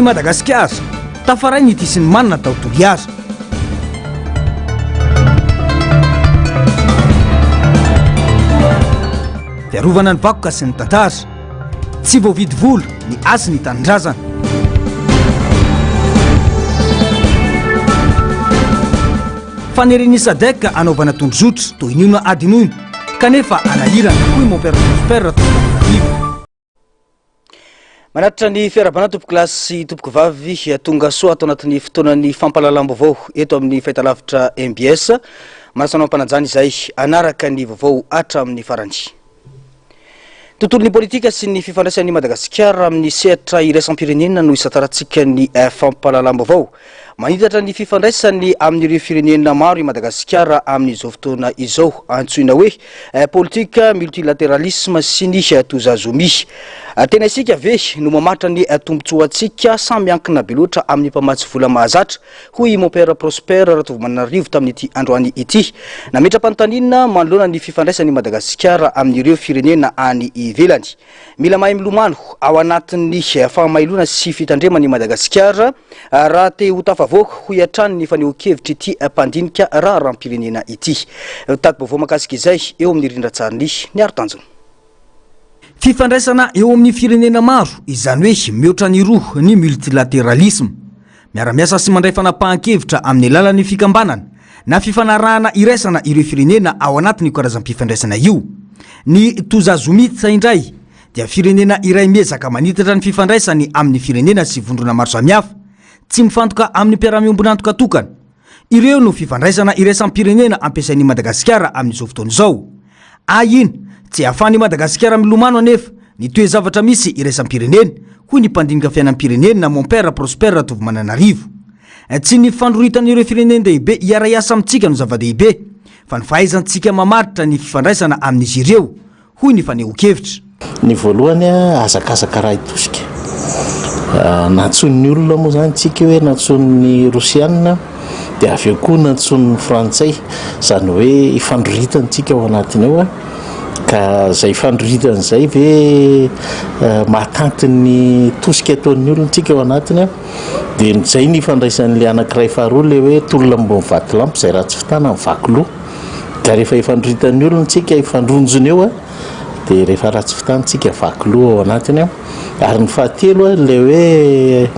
Madagasikara, tafaray ny ity sy ny manana tao Toliara. Fiarovana ny vakoka sy ny tantara. Tsy voavidy vola ny hasin'ny tanindrazana. Faneren'ny Sadec hanaovana tondrozotra toy ny inona adinoina kanefa hanahirana, hoy Mon Père Prosper Ratovomananarivo. Manatitra ny fiarahabana tompokolahy sy tompokovavy tonga soa ato anatin'ny fotoanan'ny fampahalalam-baovao eto amin'ny fahitalavitra mbs. Manasa anao am-panajana izay hanaraka ny vaovao hatramin'ny farany. Tontolon'ny politika sy ny fifandraisan'i Madagasikara amin'ny sehatra iraisam-pirenena no isantarantsika ny fampahalalam-baovao. Manitatra ny fifandraisany amin'ireo firenena maro i Madagasikara amin'izao fotoana izao, antsoina hoe politique multilatéralisme sy ny tozazomi. Tena isika ve no mamaritra ny tombontsoantsika sa miankina be loatra amin'ny mpamatsy vola mahazatra? hoy i Mompera Prosper Ratovomananarivo tamin'ity androany ity. Nametra-panontaniana manoloana ny fifandraisan'i Madagasikara amin'ireo firenena any ivelany. Mila mahay milomano ao anatin'ny fahamailoana sy fitandremana i Madagasikara raha te ho tafavoaka, hoy hatrany ny fanehoan-kevitr'ity mpandinika raharaham-pirenena ity. Tati-baovao mahakasika izay eo amin'ny rindran-tsarin'i Niaro Tanjona. Fifandraisana eo amin'ny firenena maro, izany hoe mihoatra ny roa ny multilatéralisme. Miara-miasa sy mandray fanapahan-kevitra amin'ny alalan'ny fikambanana na fifanarahana iraisana ireo firenena ao anatin'io karazam-pifandraisana io. Ny Tozazomitsa indray dia firenena iray miezaka manitatra ny fifandraisany amin'ny firenena sy vondrona maro samihafa, tsy mifantoka amin'ny mpiara-miombon'antoka tokana. Ireo no fifandraisana iraisam-pirenena ampiasain'i Madagasikara amin'izao fotoana izao. Ahiana tsy ahafahan'i Madagasikara milomano anefa ny toe-javatra misy iraisam-pirenena, hoy ny mpandinika fiainam-pirenena Mompera Prosper Ratovomananarivo. Tsy ny fandroritan'ireo firenen-dehibe hiara-hiasa amintsika no zava-dehibe, fa ny fahaizantsika mamaritra ny fifandraisana amin'izy ireo, hoy ny fanehoan-kevitra. Ny voalohany, hazakazaka raha hitosika. Nantsoin'ny olona moa izany tsika hoe nantsoin'ny Rosiana, dia avy eo koa nantsoin'ny Frantsay. Izany hoe ifandroritana tsika ao anatiny ao. Ka izay ifandroritana izay ve mahatanty ny tosika ataon'ny olona tsika ao anatiny. Dia izay ny ifandraisan'ilay anankiray faharoa ilay hoe tolona ambony vatolampy izay ratsy fitana mivaky loha. Ka rehefa ifandroritan'ny olona tsika ifandronjona eo dia rehefa ratsy fitana tsika vaky loha ao anatiny ao. Ary ny fahatelo ilay hoe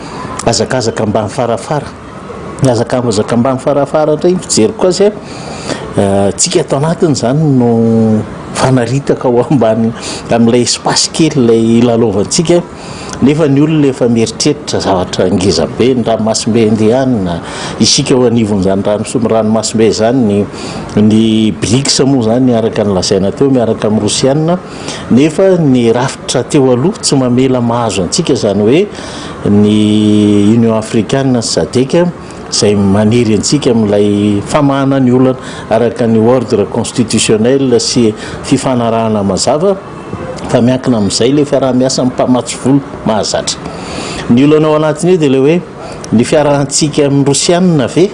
hazakazaka ambany farafara. Ny hazakazaka ambany farafara indray ny fijeriko azy tsika ato anatiny izany no fanaritaka ao ambany amin'ilay espace kely ilay ilalaovantsika. Nefa ny olona efa mieritreritra zavatra ngeza be, ny ranomasimbe Indiana, isika eo anivon'izany ranomasimbe izany, ny ny BRICS moa izany araka ny lazaina teo miaraka amin'ny Rosiana, nefa ny rafitra teo aloha tsy mamela mahazo antsika izany hoe ny Union Africaine sy Sadec izay manery antsika amin'ilay famahana ny olana araka ny ordre constitutionnel sy fifanarahana mazava. fa miankina amin'izay ilay fiaraha-miasa amin'ny mpamatsy vola mahazatra. Ny olana ao anatin'io dia ilay hoe ny fiarahantsika amin'ny Rosianina ve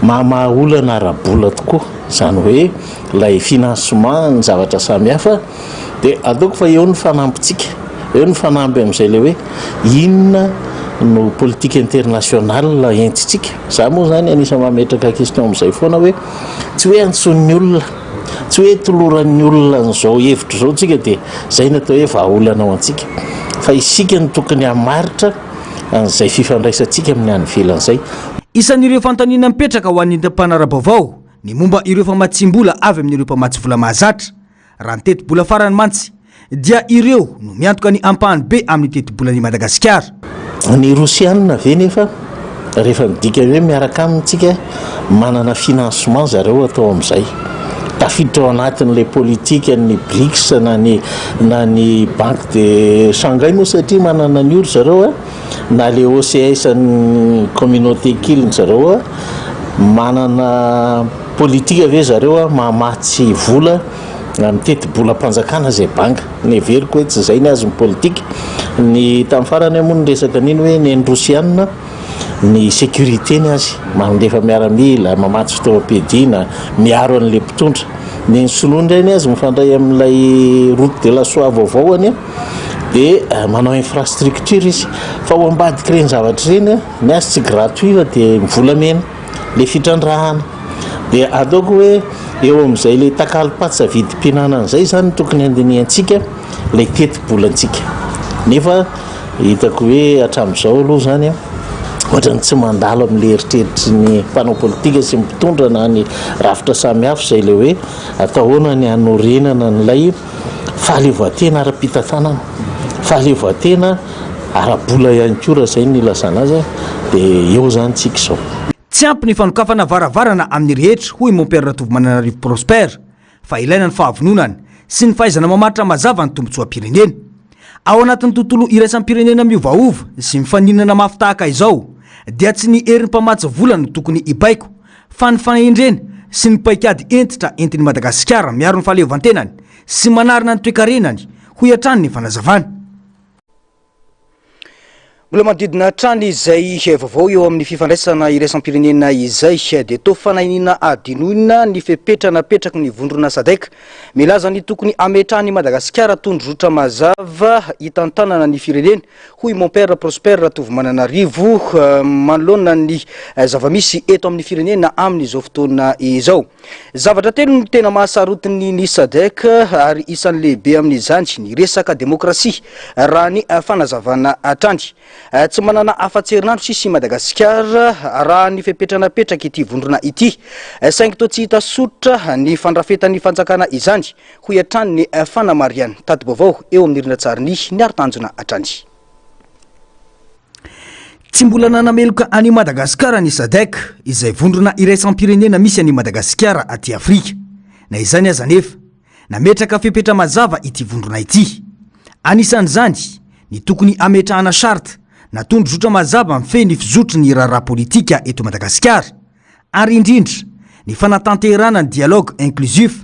mahamaha olana ara-bola tokoa, izany hoe ilay financement ny zavatra samihafa dia ataoko fa eo ny fanampintsika, eo ny fanamby amin'izay ilay hoe inona no politique internationale entintsika. Izaho moa izany anisan'ny mametraka question amin'izay foana hoe tsy hoe antsoin'ny olona. Tsy hoe toloran'ny olona an'izao hevitra izao tsika dia izay no atao hoe vahaolana ho antsika, fa isika no tokony hamaritra an'izay fifandraisantsika amin'ny any ivelany izay. Isan'ireo fanontaniana mipetraka ho an'ny mpanara-baovao ny momba ireo famatsiam-bola avy amin'ireo mpamatsy vola mahazatra. Raha ny tetibola farany mantsy dia ireo no miantoka ny ampahany be amin'ny tetibolan'i Madagasikara. Ny Rosiana ve nefa rehefa midika hoe miaraka aminy tsika manana financement zareo atao amin'izay. Tafiditra ao anatin'ilay politique ny BRICS na ny na ny banque de Shanghai moa satria manana an'io ry zareo a, na le OCS ny communauté kely ny zareo a, manana politique ve zareo a mamatsy vola Amin'ny tetibolam-panjakana izay banga. Neveriko hoe tsy izay ny azy ny politika. Ny tamin'ny farany aho moa niresaka an'iny hoe ny an'ny Rosiana ny sécurité ny azy, mandefa miaramila, mamatsy fitaovam-piadiana, miaro an'ilay mpitondra. Ny an'ny Sinoa indray ny azy mifandray amin'ilay route de la soie vaovao anie. Dia manao infrastructure izy. Fa ao ambadik'ireny zavatra ireny, ny azy tsy gratuit fa dia volamena ilay fitrandrahana. Dia ataoko hoe eo amin'izay ilay takalom-patsa vidim-pihinanana izay izany no tokony handinihantsika ilay tetibolantsika. Nefa hitako hoe hatramin'izao aloha izany an, ohatran'ny tsy mandalo amin'ilay eritreritry ny mpanao politika sy ny mpitondra na ny rafitra samihafa izay ilay hoe atao ahoana ny hanorenana an'ilay fahaleovantena ara-pitantanana, fahaleovantena ara-bola ihany koa raha izay no ilazana azy dia eo izany tsika izao. Tsy ampy ny fanokafana varavarana amin'ny rehetra, hoy Mon Père Ratovomananarivo Prosper, fa ilaina ny fahavononana sy ny fahaizana mamaritra mazava ny tombontsoam-pirenena. Ao anatin'ny tontolo iraisam-pirenena miovaova sy mifaninana mafy tahaka izao dia tsy ny herin'ny mpamatsy vola no tokony hibaiko fa ny fahendrena sy ny paikady hentitra entin'i Madagasikara miaro ny fahaleovantenany sy manarina ny toekarenany, hoy hatrany ny fanazavana. Mbola manodidina hatrany izay vaovao eo amin'ny fifandraisana iraisam-pirenena izay dia toa fanahiniana adinoina ny fepetra napetraky ny vondrona Sadec milaza ny tokony hametrahan'i Madagasikara tondrozotra mazava hitantanana ny firenena hoy Mon Père Prosper Ratovomananarivo manoloana ny zava-misy eto amin'ny firenena amin'izao fotoana izao. Zavatra telo no tena mahasarotiny ny Sadec ary isan'ny lehibe amin'izany ny resaka demokrasia raha ny fanazavana hatrany. Tsy manana afa-tsy herinandro sisa i Madagasikara raha ny fepetra napetraka ity vondrona ity saingy toa tsy hita soritra ny fandrafetan'ny fanjakana izany hoy hatrany ny fanamarihana. Tati-baovao eo amin'ny rindran-tsarin'i Niaro Tanjona hatrany. Tsy mbola nanameloka an'i Madagasikara ny Sadec, izay vondrona iraisam-pirenena misy an'i Madagasikara aty Afrika. Na izany aza anefa, nametraka fepetra mazava ity vondrona ity. Anisan'izany, ny tokony hametrahana charte na tondrozotra mazava mifehy ny fizotry ny raharaha politika eto Madagasikara, ary indrindra ny fanatanterahana ny dialogue inclusif,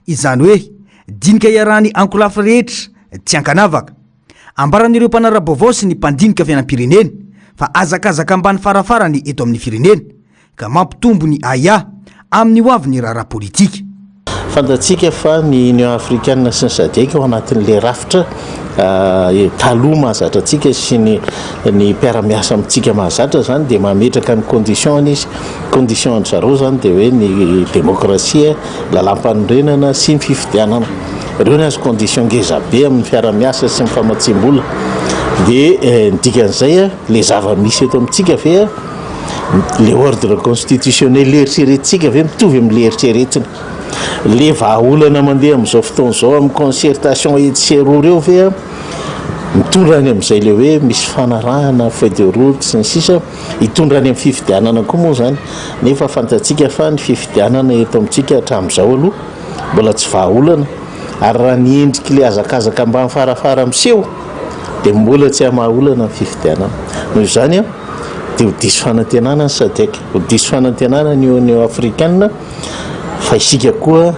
izany hoe dinika iarahan'ny ankolafy rehetra tsy ankanavaka. Ambaran'ireo mpanara-baovao sy ny mpandinika fiainam-pirenena fa hazakazaka ambany farafara ny eto amin'ny firenena ka mampitombo ny ahiahy amin'ny ho avin'ny raharaha politika. Fantatsika fa ny Union Africaine sy ny Sadec ao anatin'ilay rafitra taloha mahazatra antsika sy ny ny mpiara-miasa amintsika mahazatra izany dia mametraka ny condition-ny izy. Condition-ndry zareo izany dia hoe ny demokrasia, lalàmpanorenana sy ny fifidianana. Ireo ny azo condition ngeza be amin'ny fiara-miasa sy ny famatsiam-bola. Dia ny dikan'izay, ilay zava-misy eto amintsika ve, ilay ordre constitutionnel eritreretintsika ve mitovy amin'ilay eritreretina? Ilay vahaolana mandeha amin'izao fotoana izao amin'ny concertation etsy sy eroa ireo ve mitondra any amin'izay ilay hoe misy fanarahana feuille de route sy ny sisa? Hitondra any amin'ny fifidianana koa moa izany, nefa fantatsika fa ny fifidianana eto amintsika hatramin'izao aloha mbola tsy vahaolana, ary raha ny endrik'ilay hazakazaka ambany farafara miseho dia mbola tsy hamaha olana ny fifidianana. Noho izany dia ho diso fanantenana ny Sadec, ho diso fanantenana ny Union Africaine fa isika koa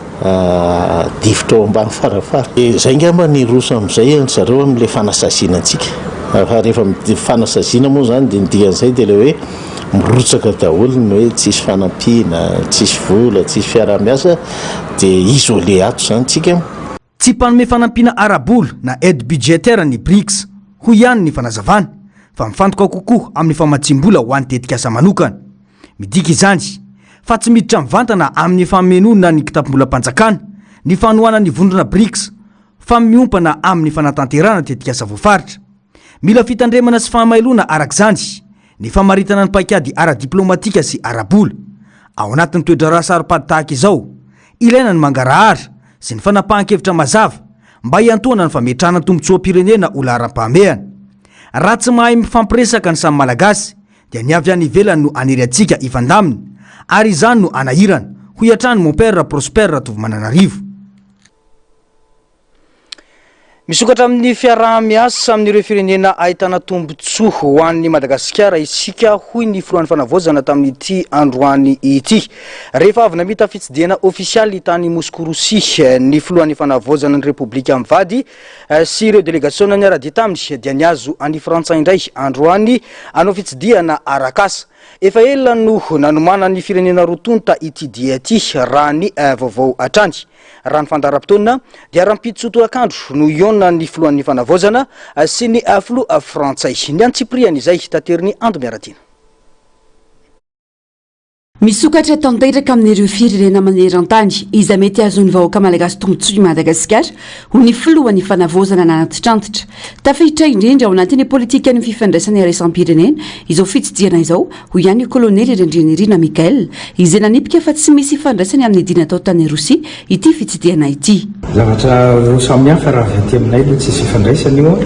difotra ao ambany farafara. Dia izay angamba ny hiroso amin'izay ry zareo amin'ilay fanasaziana antsika. Fa rehefa fanasaziana moa izany dia ny dikan'izay dia ilay hoe mirotsaka daholo ny hoe tsisy fanampiana, tsisy vola, tsisy fiaraha-miasa dia isolé ato izany tsika. Tsy mpanome fanampiana ara-bola na aide budgétaire ny Brics, hoy ihany ny fanazavana, fa mifantoka kokoa amin'ny famatsiam-bola ho an'ny tetikasa manokana. Midika izany fa tsy miditra mivantana amin'ny famenoana ny kitapom-bolam-panjakana ny fanohanan'ny vondrona Brics fa miompana amin'ny fanatanterahana tetikasa voafaritra. Mila fitandremana sy fahamailoana araka izany ny famaritana ny paikady ara-diplaomatika sy ara-bola. Ao anatin'ny toe-draharaha saro-pady tahaka izao, ilaina ny mangarahara sy ny fanapahan-kevitra mazava mba hiantohana ny fametrahana ny tombontsoam-pirenena ho laharam-pahamehana. Raha tsy mahay mifampiresaka ny samy Malagasy dia ny avy any ivelany no hanery antsika hifandamina ary izany no hanahirana, hoy hatrany Mon Père Prosper Ratovomananarivo. Misokatra amin'ny fiaraha-miasa amin'ireo firenena ahitana tombontsoa ho an'i Madagasikara isika, hoy ny filohan'ny fanavaozana tamin'ity androany ity. Rehefa avy namita fitsidihana ofisialy tany Moscou Rosia ny filohan'ny fanavaozana ny Repoblika mivady sy ireo delegasiona niara-dia taminy dia nihazo an'i Frantsa indray androany hanao fitsidihana arak'asa. Efa ela no nanomanan'ny firenena roa tonta ity dia ity raha ny vaovao hatrany. Raha ny fandaharam-potoana dia rahampitso tolakandro no hihaona. fihaonan'ny filohan'ny fanavaozana sy ny filoha frantsay. Ny antsipiriany izay taterin'i Ando Miaratiana. Misokatra tanteraka amin'ireo firenena maneran-tany izay mety hahazoan'ny vahoaka malagasy tombontsoa i Madagasikara, hoy ny filohan'ny fanavaozana nanantitrantitra. Tafiditra indrindra ao anatin'ny politikan'ny fifandraisana iraisam-pirenena izao fitsidihana izao, hoy ihany ny kolonely Randrianirina Michaël, izay nanipika fa tsy misy ifandraisany amin'ny dihy natao tany Rosia ity fitsidihana ity. Zavatra roa samy hafa raha avy aty aminay aloha tsisy ifandraisany io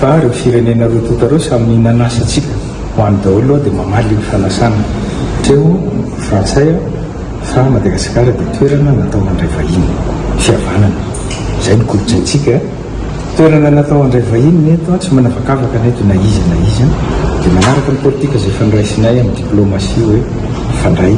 fa ireo firenena roa tonta ireo samy nanasa antsika ho any daholo aloha dia mamaly io fanasana hatreo frantsay fa Madagasikara dia toerana natao handray vahiny, fihavanana, izay no kolontsaintsika. Toerana natao handray vahiny ny eto, tsy manavakavaka ny eto na iza na iza, dia manaraka ny politika izay efa noraisinay amin'ny diplomasia hoe mifandray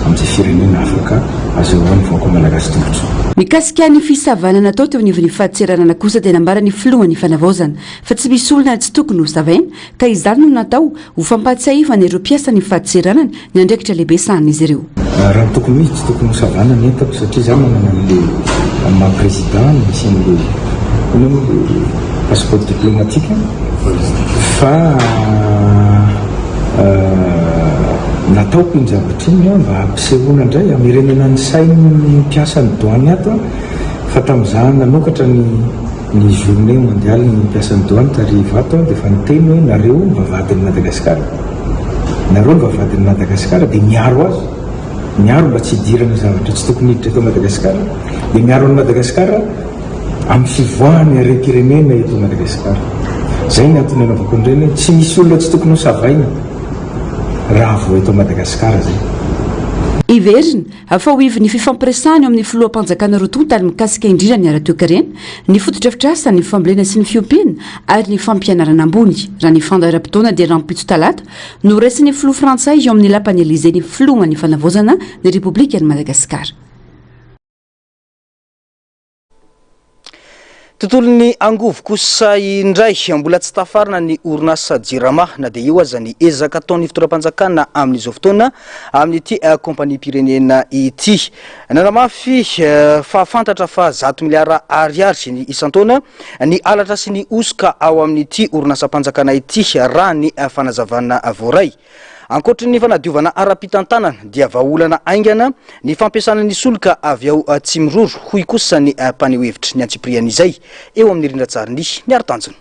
amin'izay firenena afaka azahoan'ny vahoaka malagasy tombontsoa. Mikasika ny fisavana natao teo anivon'ny fadintseranana kosa dia nambaran'ny filohan'ny fanavaozana fa tsy misy olona tsy tokony ho savaina ka izany no natao ho fampahatsiahivana ireo mpiasan'ny fadintseranana ny andraikitra lehibe sahanin'izy ireo. Raha ny tokony ho izy tsy tokony ho savana ny entako satria za manana an'le amin'ny maha président no misy an'le inona moa le passeport diplomatique fa nataoko iny zavatra iny mba hampisehoana indray hamerenana ny sain'ny mpiasan'ny douane ato fa tamin'izaho nanokatra ny Ny journée mondiale ny mpiasan'ny douane tary Ivato dia efa niteny hoe nareo ny vavahadin'i Madagasikara, nareo ny vavahadin'i Madagasikara dia miaro azy, miaro mba tsy hidirana zavatra tsy tokony hiditra eto Madagasikara, dia miaro an'i Madagasikara amin'ny fivoahan'ny harem-pirenena eto Madagasikara. Izay ny antony anaovako an'ireny hoe tsy misy olona tsy tokony ho savaina raha vao eto Madagasikara izay. Heverina Fa ho ivon'ny fifampiresahana eo amin'ny filoham-panjakana roa tonta ary mikasika indrindra ny ara-toekarena, ny fotodrafitrasa, ny fambolena sy ny fiompiana ary ny fampianarana ambony. Raha ny fandaharam-potoana dia rahampitso talata no horaisin'ny filoha frantsay eo amin'ny lapan'i Elysée ny filohan'ny fanavaozana ny Repoblikan'i Madagasikara. Tontolon'ny angovo kosa indray, mbola tsy tafarina ny orinasa Jirama na dia eo aza ny ezaka ataon'ny fitondram-panjakana amin'izao fotoana amin'ity kaompaniam-pirenena ity. Nanamafy fa fantatra fa 100 miliara ariary ny isan-taona ny halatra sy ny hosoka ao amin'ity orinasam-panjakana ity raha ny fanazavana voaray. Ankoatry ny fanadiovana ara-pitantanana dia vahaolana haingana ny fampiasana ny solika avy ao Tsimiroro, hoy kosa ny mpaneho hevitra. Ny antsipirian'izay eo amin'ny rindran-tsarin'i Miaro Tanjona.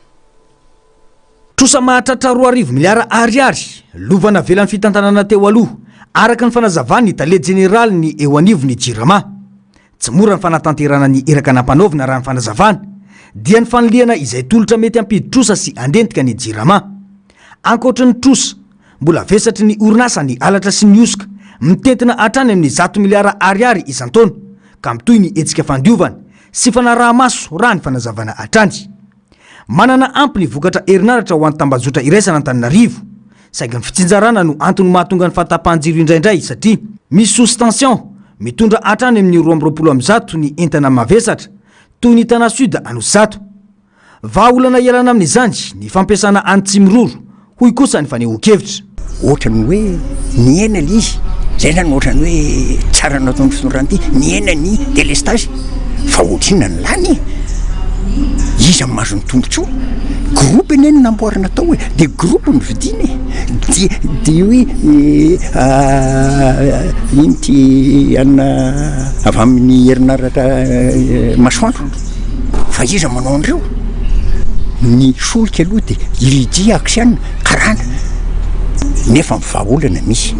Trosa mahatratra 2000 miliara ariary, lova navelan'ny fitantanana teo aloha, araka ny fanazavan'ny tale jeneralin'ny eo anivon'ny Jirama. Tsy mora ny fanatanterahana ny iraka nampanaovina raha ny fanazavana, dia ny fanilihana izay tolotra mety hampidi-trosa sy handentika ny Jirama. Ankoatry ny trosa, mbola vesatry ny orinasa ny halatra sy ny hosoka, mitentina hatrany amin'ny zato miliara ariary isan-taona, ka mitohy ny hetsika fandiovana sy fanaraha-maso raha ny fanazavana hatrany. Manana ampy ny vokatra herinaratra ho an'ny tambajotra iraisana Antananarivo, saingy ny fitsinjarana no antony mahatonga ny fahatapahan-jiro indraindray satria misy sous tension mitondra hatrany amin'ny 122 ny entana mavesatra toy ny Tana Sud Anosizato. Vahaolana hialana amin'izany ny fampiasana an'i Tsimiroro, hoy kosa ny fanehoan-kevitra. Ohatran'ny hoe nihena ilay izy, izay izany ohatran'ny hoe tsara nataon'ny fitondrana ity, nihena ny délestage fa ohatrinona ny lany e? Iza no mahazo ny tombontsoa? Groupe anie no namboarina tao e, dia groupe no vidiana e, dia dia hoe ino ity anona avy amin'ny herinaratra masoandro. Fa iza manao an'ireo? Ny solika aloha dia Iridia Axian, karana. Nefa ny vahaolana misy.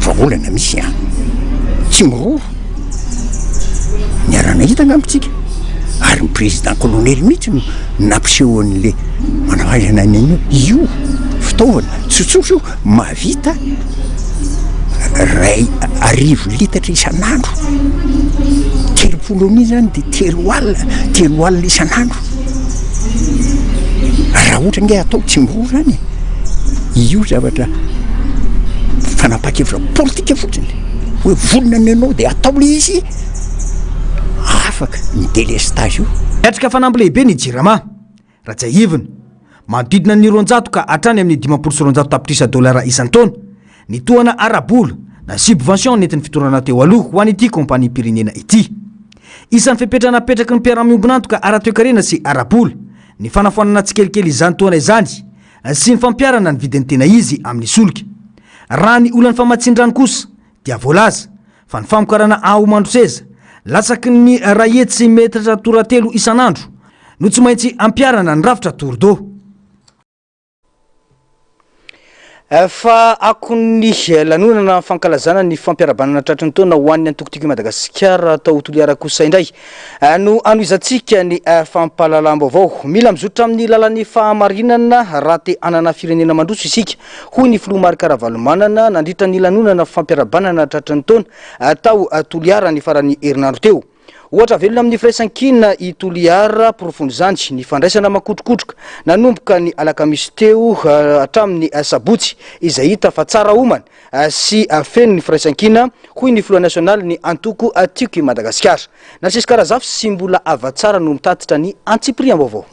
Vahaolana misy an. Tsy miroro. Niara-nahita angamba tsika. Ary ny président colonel mihitsy no nampiseho an'le manam-pahaizana an'iny io fitaovana tsotsotra io. Mahavita 1000 litatra isan'andro, 30 an'io zany de 30, 30 isan'andro, raha ohatra ange atao tsy miroa zany e, io zavatra fanapahan-kevitra politika fotsiny hoe vonona ny anao de atao le izy, afaka ny délestage io. Miatrika fanamby lehibe ny Jirama. Raha tsiahivina, manodidina ny 200 ka hatrany amin'ny 250 tapitrisa dolara isan-taona ny tohana ara-bola na subvention nentin'ny fitondrana teo aloha ho an'ity kaompaniam-pirenena ity. Isan'ny fepetra napetraky ny mpiara-miombon'antoka ara-toekarena sy ara-bola ny fanafoanana tsikelikely izany tohana izany sy ny fampiharana ny vidiny tena izy amin'ny solika. Raha ny olan'ny famatsian-drano kosa dia voalaza fa ny famokarana aho mandroseza latsaky ny 100 metatra toratelo isan'andro no tsy maintsy ampiharana ny rafitra tour d'eau. Fa akon'ny lanonana fankalazana ny fampiarabanana tratry ny taona ho an'ny antoko Tiako i Madagasikara tao Toliara kosa indray no hanohizantsika ny fampahalalam-baovao. Mila mizotra amin'ny lalan'ny fahamarinana raha te hanana firenena mandroso isika, hoy ny filoha Marc Ravalomanana nandritra ny lanonana fampiarabanana tratry ny taona tao Toliara ny faran'ny herinandro teo. Ohatra velona amin'ny firaisankina i Toliara, porofon'izany ny fandraisana makotrokotroka nanomboka ny alakamisy teo hatramin'ny sabotsy, izay hita fa tsara omana sy feno ny firaisankina, hoy ny filoha nasionalin'ny antoko Tiako i Madagasikara. Narcisque Razafy sy Mbola Havatsara no mitatitra ny antsipiriam-baovao.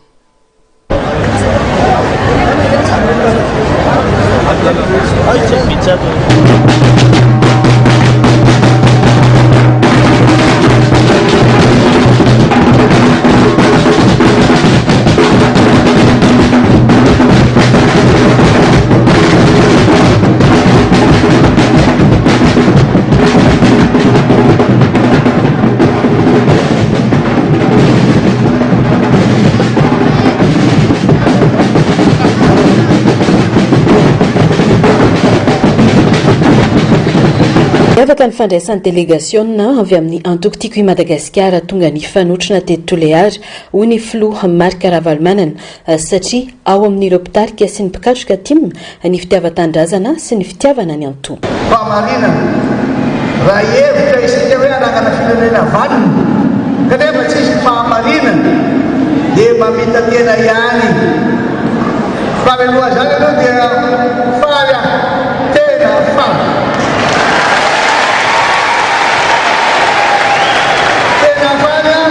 Niavaka ny fandraisan'ny delegasiona avy amin'ny antoko Tiako i Madagasikara tonga nifanotrona teto Toliara, hoy ny filoha Marc Ravalomanana, satria ao amin'ireo mpitarika sy ny mpikatroka tim ny fitiavan-tanindrazana sy ny fitiavana ny antoko. Fahamarinana, Raha hihevitra isika hoe hanangana firenena vanona kanefa tsisy ny fahamarinana dia mamita-tena ihany. Fa mialoha izany aloha dia faly aho, tena faly. Tena faly aho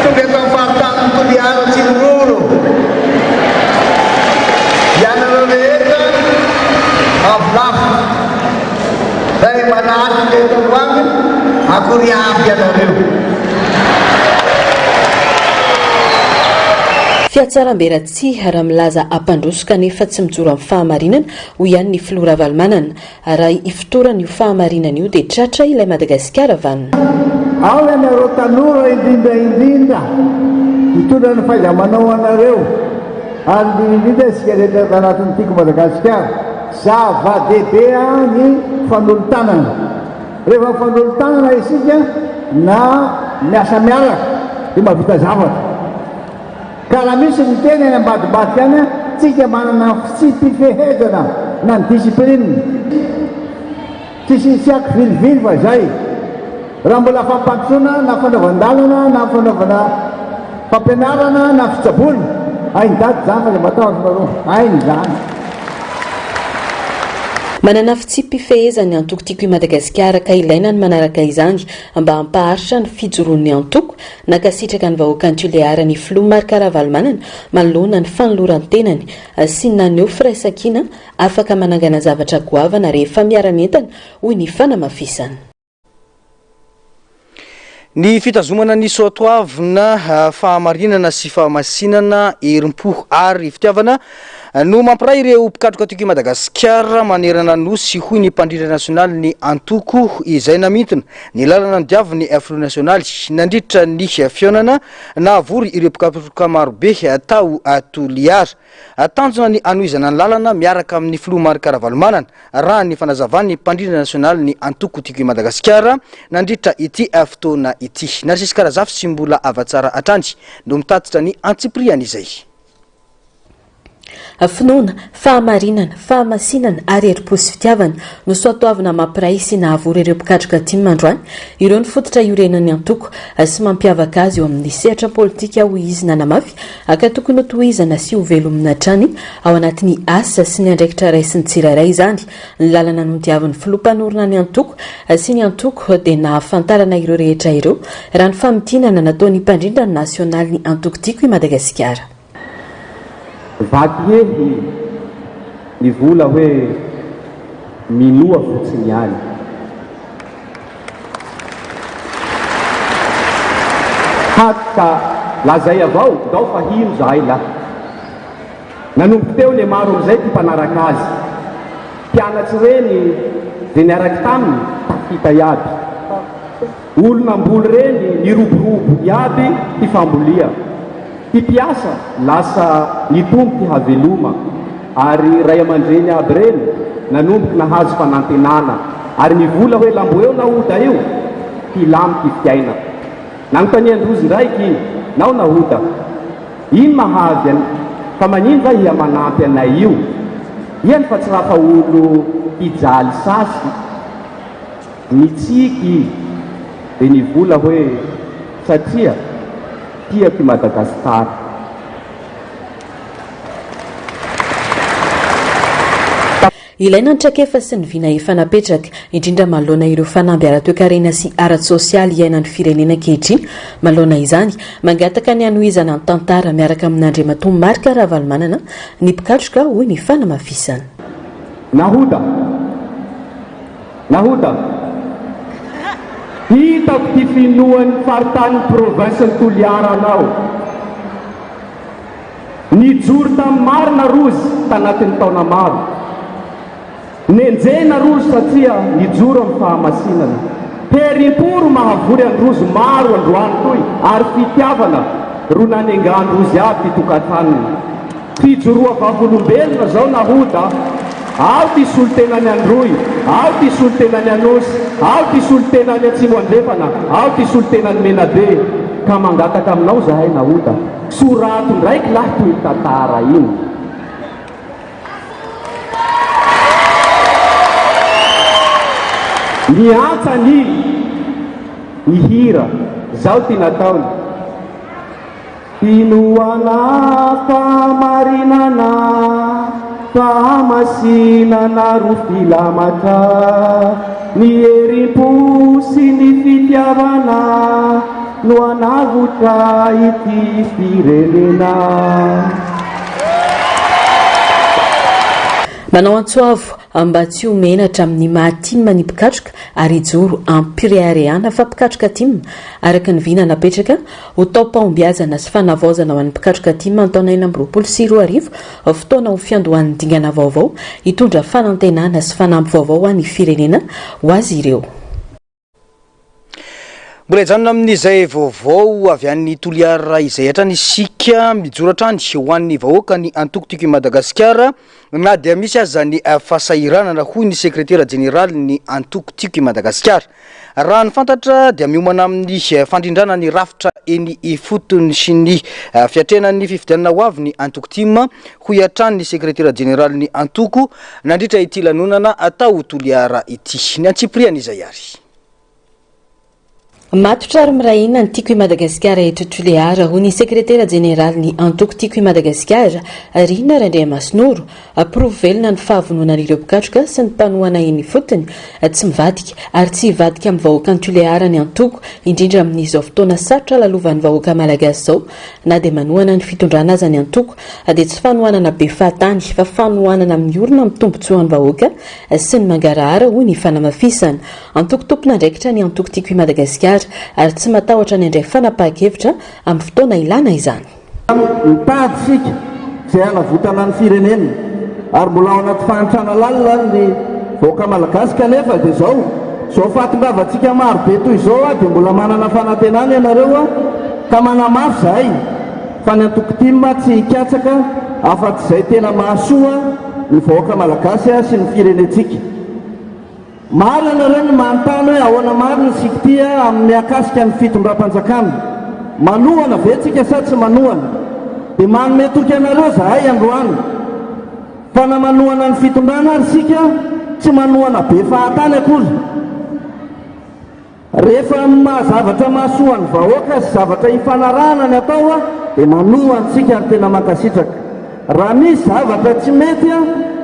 tonga eto amin'ny faritanin'i Toliara Tsiniroro. Ianareo rehetra avy lavitra, izay manatrika eto androany, akory avy ianareo. Fihatsarambelatsihy raha milaza hampandroso kanefa tsy mijoro amin'ny fahamarinana, hoy ihany ny filoha Ravalomanana. Raha ifotorana io fahamarinana io dia tratra ilay Madagasikara vanona. Ao ianareo tanora indrindra indrindra hitondra ny fahaiza-manao anareo ary indrindra indrindra isika rehetra ato anatin'ny Tiako Madagasikara. Zava-dehibe ny fanolo-tanana. Rehefa mifanolo-tanana isika na miasa miaraka dia mahavita zavatra. Ka raha misy miteny any ambadimbadika any, tsika manana ny fitsipi-pifehezana na ny discipline. Tsisy tsy akivilivily fa izay. Raha mbola fampandrosoana na fanaovan-dalana na fanaovana fampianarana na fitsaboana, hain'i dada izany fa aza matahotra nareo, hainy izany. Manana fitsipi-pifehezana ny antoko Tiako i Madagasikara ka ilaina ny manaraka izany mba hampaharitra ny fijoroan'ny antoko Nankasitraka ny vahoakan'i Tuléar ny filoha Marc Ravalomanana manoloana ny fanoloran-tenany sy naneho firaisankina afaka manangana zavatra goavana rehefa miara-mientana, hoy ny fanamafisana. Ny fitazomana ny soatoavina fahamarinana sy fahamasinana, herim-po ary fitiavana no mampiray ireo mpikatroka Tiako i Madagasikara manerana ny Nosy, hoy ny mpandrindra nasionalin'ny antoko izay namintina Ny lalana nodiavin'ny filoha nasionaly nandritra ny fihaonana nahavory ireo mpikatroka marobe tao Toliara. Tanjona ny hanohizana ny lalana miaraka amin'ny filoha Marc Ravalomanana, raha ny fanazavan'ny mpandrindra nasionalin'ny antoko Tiako i Madagasikara nandritra ity fotoana ity. Narcisque Razafy sy Mbola Havatsara hatrany no mitatitra ny antsipirian'izay. Finoana, fahamarinana, fahamasinana ary herim-po sy fitiavana no soatoavina mampiray sy nahavory ireo mpikatroka tim androany. Ireo no fototra iorenan'ny antoko sy mampiavaka azy eo amin'ny sehatra politika, hoy izy nanamafy ka tokony hotohizana sy hovelomina hatrany ao anatin'ny asa sy ny andraikitra raisin'ny tsirairay izany. Ny lalana nodiavin'ny filoha mpanorina ny antoko sy ny antoko dia nahafantarana ireo rehetra ireo raha ny famintinana nataon'ny mpandrindra nasionalin'ny antoko Tiako i Madagasikara. Vaky hehy ny vola hoe minoa fotsiny ihany. Hat ka lazay avao ndao fa hino zahay lah. Nanomboky teo le maro amizay ty mpanaraka azy. Mpianatsy reny ze niaraky taminy tafita iaby. Olo namboly reny niroborobo iaby ty fambolia. Ty mpiasa lasa nitombo ty haveloma ary ray aman-dreny aby reny nanomboky nahazo fanantenana ary nivola hoe lambo eo Nahoda io hilamy ty fiaina. Nanontanian-drozy ndraiky nao Nahoda, ino mahavy an fa manino va iha manampy anay io? Iany fa tsy raha fa olo hijaly sasy. Nitsiky dia nivola hoe satria tiako i Madagasikara. Ilaina ny traikefa sy ny vina efa napetraka, indrindra manoloana ireo fanamby ara-toekarena sy ara-tsosialy iainan'ny firenena ankehitriny. Manoloana izany, mangataka ny hanohizana ny tantara miaraka amin'Andriamatoa Marc Ravalomanana ny mpikatroka, hoy ny fanamafisana. Nahoda! Nahoda! Hitako ty finoan'ny faritanin'ny province-n'i Toliara anao. Nijoro tamin'ny marina rozy tanatin'ny taona maro. Nenjehina rozy satria nijoro amin'ny fahamasinana. Herim-po ro mahavory an-drozy maro androany toy ary fitiavana ro nanengan-drozy aby ty tokantranony. Fijoroa vavolombelona zao Nahoda a! Ao ty solontenan'i Androy, ao ty solontenan'i Anosy, ao ty solontenan'i Atsimo Andrefana, ao ty solontenan'i Menabe. Ka mangataka aminao zahay Nahoda, sorato ndraiky lahy toy tantara iny. Niantsa ny nihira, zao ty nataony. Finoana fahamarinana, fahamasinana ro filamatra, ny herim-po sy ny fitiavana no hanavotra ity firenena. Manao antso avo mba tsy ho menatra amin'ny maha tim ny mpikatroka ary hijoro am-pireharehana fa mpikatroka tim araka ny vina napetraka Ho taom-pahombiazana sy fanavaozana ho an'ny mpikatroka tim ny taona 2026, fotoana ho fiandohan'ny dingana vaovao hitondra fanantenana sy fanamby vaovao ho an'ny firenena ho azy ireo. Mbola hijanona amin'izay vaovao avy any Toliara izay hatrany isika. Mijoro hatrany ho an'ny vahoaka ny antoko Tiako i Madagasikara na dia misy aza ny fahasahiranana, hoy ny sekretera jeneralin'ny antoko Tiako i Madagasikara. Raha ny fantatra dia miomana amin'ny fandrindrana ny rafitra eny ifotony sy ny fiatrehana ny fifidianana ho avy ny antoko tim, hoy hatrany ny sekretera jeneralin'ny antoko nandritra ity lanonana tao Toliara ity. Ny antsipiriany izay ary. Matotra ary miray hina ny Tiako i Madagasikara eto Tulear, hoy ny sekretera jeneralin'ny antoko Tiako i Madagasikara, Rina Randriamasinoro. Porofo velona ny fahavononan'ireo mpikatroka sy ny mpanohana eny ifotony, tsy mivadika ary tsy hivadika amin'ny vahoakan'i Tulear ny antoko, indrindra amin'izao fotoana sarotra lalovan'ny vahoaka malagasy izao. Na dia manohana ny fitondrana aza ny antoko dia tsy fanohanana be fahatany fa fanohanana miorina amin'ny tombontsoan'ny vahoaka sy ny mangarahara, hoy ny fanamafisana. Antoko tompon'andraikitra ny antoko Tiako i Madagasikara ary tsy matahotra ny handray fanapahan-kevitra amin'ny fotoana ilana izany. Mitady isika izay hanavotana ny firenena ary mbola ao anaty fahantrana lalina ny vahoaka malagasy kanefa dia izao, izao fahatongavantsika maro be toy izao dia mbola manana fanantenana ianareo ka manamafy izahay fa ny antoko tim tsy hikatsaka afa-tsy izay tena mahasoa ny vahoaka malagasy sy ny firenentsika. Maro ianareo no manontany hoe ahoana marina isika ity amin'ny mihakasika ny fitondram-panjakana? Manohana ve tsika sa tsy manohana? Dia manome toky anareo zahay androany fa na manohana ny fitondrana ary isika tsy manohana be fahatany akory. Rehefa amin'ny maha zavatra mahasoa ny vahoaka sy zavatra ifanarahana ny atao dia manoa antsika ary tena mankasitraka. Raha misy zavatra tsy mety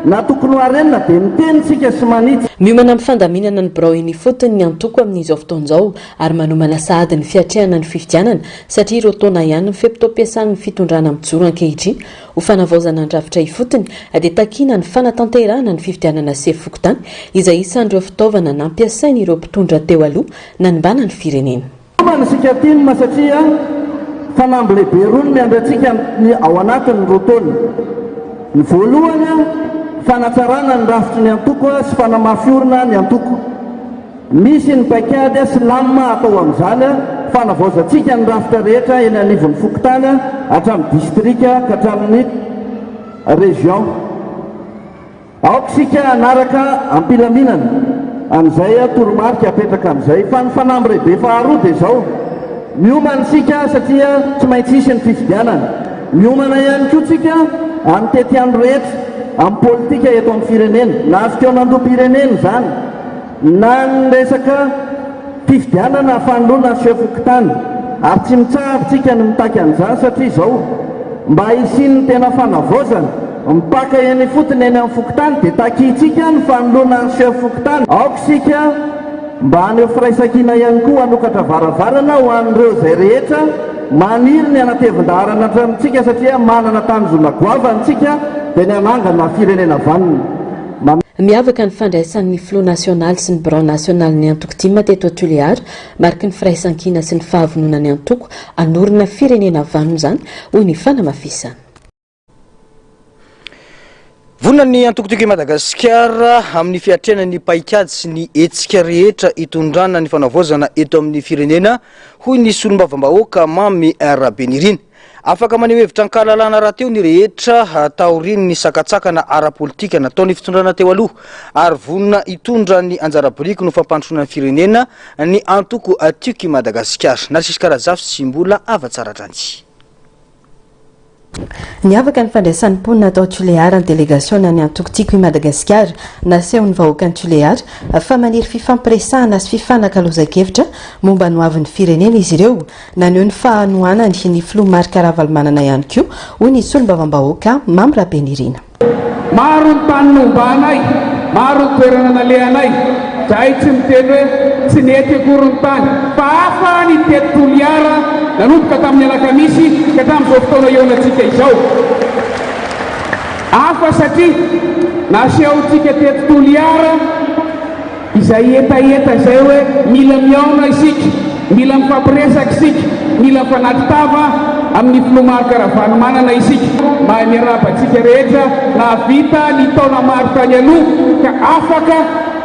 na tokony ho harenina dia miteny isika sy manitsy. Miomana amin'ny fandaminana ny birao eny ifotony ny antoko amin'izao fotoana izao ary manomana sahady ny fiatrehana ny fifidianana satria roa taona ihany ny fe-potoam-piasan'ny fitondrana mijoro ankehitriny Ho fanavaozana ny rafitra ifotony dia takiana ny fanatanterahana ny fifidianana sefo fokontany izay isan'ireo fitaovana nampiasain'ireo mpitondra teo aloha nanimbana ny firenena. Miomana isika tim satria fanamby lehibe roa no miandry antsika ny ao anatin'ny roa taona. Ny voalohany, fanatsarana ny rafitry ny antoko sy fanamafiorina ny antoko. Misy ny paikady sy lamina atao amin'izany, fanavaozantsika ny rafitra rehetra eny anivon'ny fokontany hatramin'ny distrika ka hatramin'ny région. Aoka isika hanaraka am-pilaminana an'izay toromarika apetraka amin'izay. Fa ny fanamby lehibe faharoa dia izao, miomana isika satria tsy maintsy hisy ny fifidianana. Miomana ihany koa tsika amin'ny tetiandro rehetra amin'ny politika eto amin'ny firenena, na fikaonandoham-pirenena izany, Na ny resaka fifidianana fanoloana ny chef fokontany ary tsy mitsahatra tsika ny mitaky an'izany satria izao mba hisian'ny tena fanavaozana mipaka eny ifotony eny amin'ny fokontany dia takintsika ny fanoloana ny chef fokontany. Aoka isika mba haneho firaisankina ihany koa hanokatra varavarana ho an'ireo izay rehetra maniry ny hanatevin-daharana hatramintsika satria manana tanjona goavana isika dia ny hanangana firenena vanona. Miavaka ny fandraisan'ny filoha nasionaly sy ny birao nasionalin'ny antoko tim teto Tuléar, mariky ny firaisankina sy ny fahavononan'ny antoko hanorina firenena vanona izany, hoy ny fanamafisana. Vonona ny antoko Tiako i Madagasikara amin'ny fiatrehana ny paikady sy ny hetsika rehetra hitondrana ny fanavaozana eto amin'ny firenena, hoy ny solombavambahoaka Mamy Rabenirina. Afaka maneho hevitra an-kahalalahana rahateo ny rehetra taorian'ny sakantsakana ara-politika nataon'ny fitondrana teo aloha ary vonona hitondra ny anjara biriky no fampandrosoana ny firenena ny antoko Tiako i Madagasikara. Narcisque Razafy sy Mbola Havatsara hatrany. Niavaka ny fandraisan'ny mponina tao Tulear ny delegasionan'ny antoko Tiako i Madagasikara. Nasehon'ny vahoakan'i Tulear fa maniry fifampiresahana sy fifanakalozan-kevitra momba ny hoavin'ny firenena izy ireo. Naneho ny fahanohanany ny filoha Marc Ravalomanana ihany koa, hoy ny solombavambahoaka Mamy Rabenirina. Maro ny tany nombanay, maro ny toerana nalehanay, zahay tsy miteny hoe tsy nety akory ny tany, fa hafa ny teto Toliara nanomboka tamin'ny alakamisy ka hatramin'izao fotoana ihaonantsika izao. Hafa satria nasehontsika teto Toliara, Izay hetaheta izay hoe mila mihaona isika, mila mifampiresaka isika, mila mifanatri-tava amin'ny Filoha Marc Ravalomanana isika. Mahay miarahaba antsika rehetra nahavita ny taona maro tany aloha ka afaka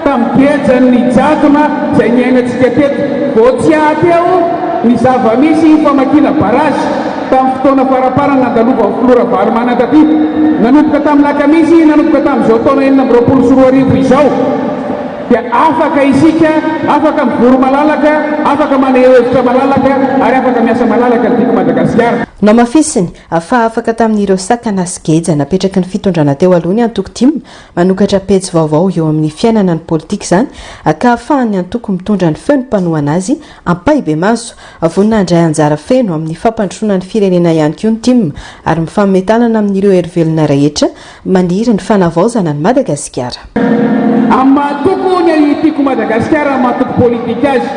tamin'ny gejan'ny jadona izay niainantsika teto. Vao tsy ahateo ny zava-misy famakiana barazy tamin'ny fotoana faraparany nandalovan'ny Filoha Ravalomanana taty, nanomboka tamin'ny lakamisy, nanomboka tamin'izao taona 2026 izao, dia afaka isika, afaka mivory malalaka, afaka maneho hevitra malalaka ary afaka miasa malalaka ny Tiako Madagasikara. Nohamafisiny fa afaka tamin'ireo sakana sy geja napetraky ny fitondrana teo aloha ny antoko tim, manokatra pejy vaovao eo amin'ny fiainana ny politika izany ka ahafahan'ny antoko mitondra ny feon'ny mpanohana azy ampahibemaso. Vonona handray anjara feno amin'ny fampandrosoana ny firenena ihany koa ny tim ary mifanome tanana amin'ireo herivelona rehetra maniry ny fanavaozana an'i Madagasikara. Amin'ny maha antoko ny Tiako Madagasikara, amin'ny maha antoko politika azy,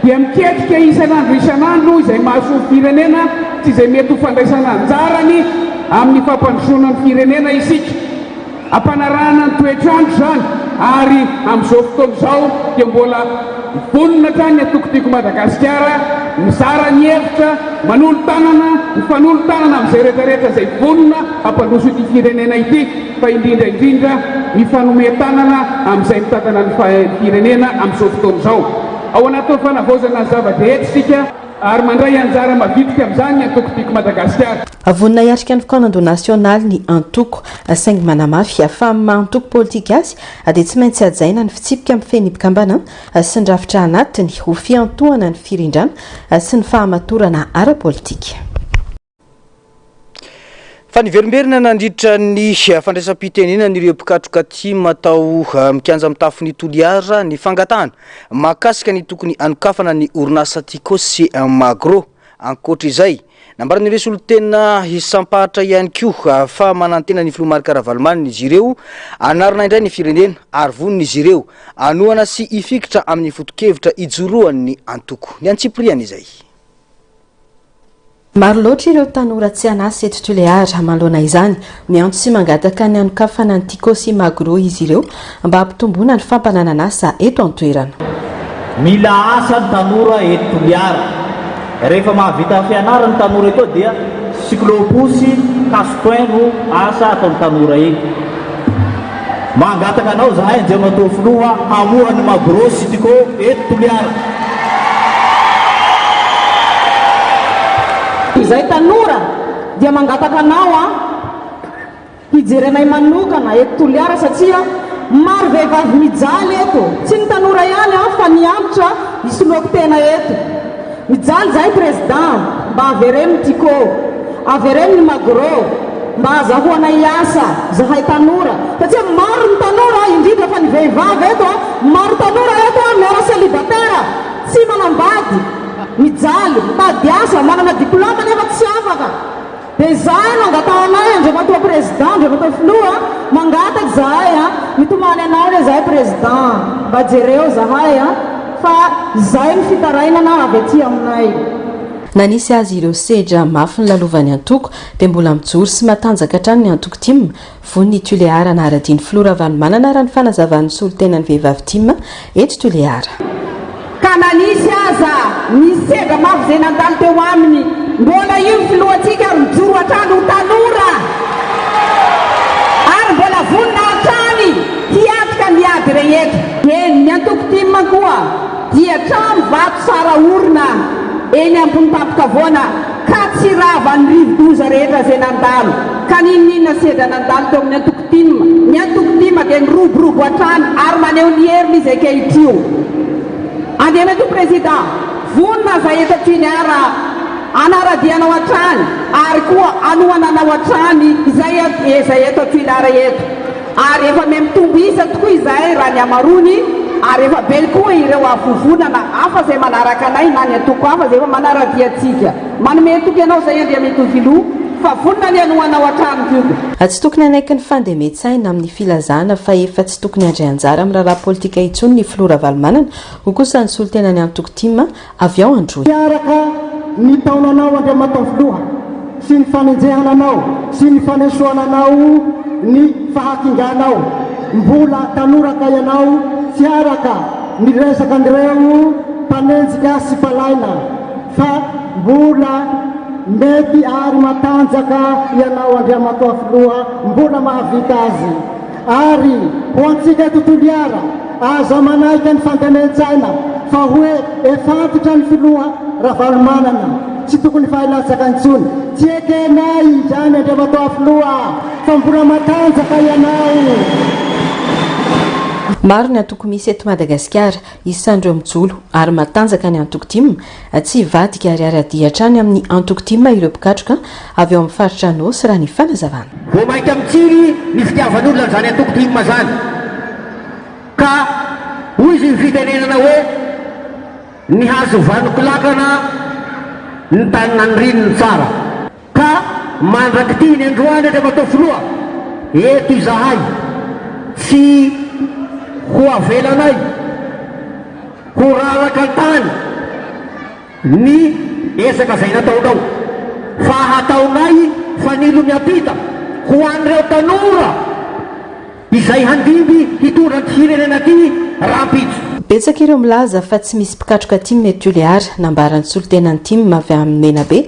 dia miketrika isan'andro isan'andro izay mahasoa ny firenena sy izay mety ho fandraisana anjarany amin'ny fampandrosoana ny firenena isika. Ampanarahana ny toetr'andro izany ary amin'izao fotoana izao dia mbola vonona hatrany ny antoko Tiako Madagasikara mizara ny hevitra, manolo-tanana, mifanolo-tanana amin'izay rehetra rehetra izay vonona hampandroso ity firenena ity fa indrindra indrindra mifanome tanana amin'izay mitantana ny firenena amin'izao fotoana izao. Ao anatin'ny fanavaozana ny zava-drehetra isika. Ary mandray anjara mavitrika amin'izany ny antoko Tiako Madagasikara. Vonona hiatrika ny fikaonandoha nasionaly ny antoko, saingy manamafy fa amin'ny maha antoko politika azy dia tsy maintsy hajaina ny fitsipika mifehy ny mpikambana sy ny rafitra anatiny ho fiantohana ny firindrana sy ny fahamatorana ara-politika. Fa niverimberina nandritra ny fandraisam-pitenenan'ireo mpikatroka tim tao amin'ny kianja mitafon'i Toliara ny fangatahana mahakasika ny tokony hanokafana ny orinasa Tiko sy Magro. Ankoatra izay, nambaran'ireo solontena isam-paritra ihany koa fa manantena ny filoha Marc Ravalomanana izy ireo hanarina indray ny firenena ary vonona izy ireo hanohana sy hifikitra amin'ny foto-kevitra ijoroan'ny antoko. Ny antsipiriany izay. Maro loatra ireo tanora tsy an'asa eto Tuléar. Manoloana izany, miantso sy mangataka ny hanokafana ny Tiko sy Magro izy ireo mba hampitomboana ny fampananan'asa eto an-toerana. Mila asa ny tanora eto Toliara. Rehefa mahavita fianarana ny tanora eto dia cyclo-pousse, casse-pain no asa ataon'ny tanora eto. Mangataka anao zahay Andriamatoa Filoha hamoha ny Magro sy Tiko eto Toliara. Izay tanora dia mangataka anao an hijery anay manokana eto Toliara satria maro vehivavy mijaly eto, tsy ny tanora ihany an fa ny antitra isoloako tena eto. Mijaly zahay président mba avereno ny Tiko, avereno ny Magro mba azahoanay asa zahay tanora satria maro ny tanora indrindra fa ny vehivavy eto an, maro tanora eto an miara célibataire tsy manambady, mijaly, mitady asa, manana diplôme nefa tsy afaka. Dia izay no angatahanay Andriamatoa Président, Andriamatoa Filoha, mangataka izahay a, mitomany anao anie izahay Président, mba jereo izahay a, fa izay no fitarainana avy aty aminay. Na nisy azy ireo sedra mafy nolalovan'ny antoko dia mbola mijoro sy matanjaka hatrany ny antoko tim Vonona i Tuléar hanara-dia ny filoha Ravalomanana raha ny fanazavan'ny solontenan'ny vehivavy tim eto Tuléar. Ka na nisy aza ny sedra mafy izay nandalo teo aminy, mbola io ny filohantsika ary mijoro hatrany ho tanora ary mbola vonona hatrany hiatrika ny ady rehetra. Eny, ny antoko tim koa dia trano vato tsara orina eny ambony tampon-kavoana ka tsy ravan'ny rivo-doza rehetra izay nandalo, ka n'inon'inona sedra nandalo teo amin'ny antoko tim, ny antoko tim dia niroborobo hatrany ary maneho ny heriny izy ankehitrio. Andriamatoa Président, vonona izahay eto Tuléar hanara-dia anao hatrany ary koa hanohana anao hatrany izay izay eto Tuléar eto. Ary efa mihamitombo isa tokoa izahay raha ny hamaroany, ary efa be koa ireo avovonana hafa izay manaraka anay na ny antoko hafa izay efa manara-dia antsika. Manome toky anao izay Andriamatoa Filoha fa vonona ny hanohanao hatrany koa. Tsy tokony hanaiky ny fandemen-tsaina amin'ny filazana fa efa tsy tokony handray anjara amin'ny raharaha politika intsony ny filoha Ravalomanana, hoy kosa ny solontenan'ny antoko tim avy ao Androy. Tsy araka ny taonanao Andriamatoa Filoha sy ny fanenjehana anao sy ny fanesoana anao ny fahakinganao. Mbola tanora ka ianao tsy araka ny resaka an'ireo mpanenjika sy mpalaina fa mbola mety ary matanjaka ianao Andriamatoa Filoha mbola mahavita azy. Ary ho antsika eto Toliara, aza manaiky ny fandemen-tsaina fa hoe efa antitra ny filoha Ravalomanana, tsy tokony fa hilatsaka intsony. Tsy ekenay izany Andriamatoa Filoha fa mbola matanjaka ianao. Maro ny antoko misy eto Madagasikara. Isan'ireo mijoro ary matanjaka ny antoko tim, tsy hivadika ary hiara-dia hatrany amin'ny antoko tim ireo mpikatroka avy ao amin'ny faritra Anôsy raha ny fanazavana. Vao mainka mitsiry ny fitiavan'olona an'izany antoko tim izany ka hoy izy ny fitenenana hoe ny hazo vanon-kilakana ny tany naniriny no tsara. Ka mandrak'ity ny androany Andriamatoa Filoha, eto izahay tsy ho avelanay ho raraka an-tany ny ezaka izay nataonao fa hataonay fanilo miampita ho an'ireo tanora Izay handimby hitondra an'ity firenena ity rahampitso. Betsaka ireo milaza fa tsy misy mpikatroka tim eto Tulear. Nambaran'ny solontenan'ny tim avy amin'ny Menabe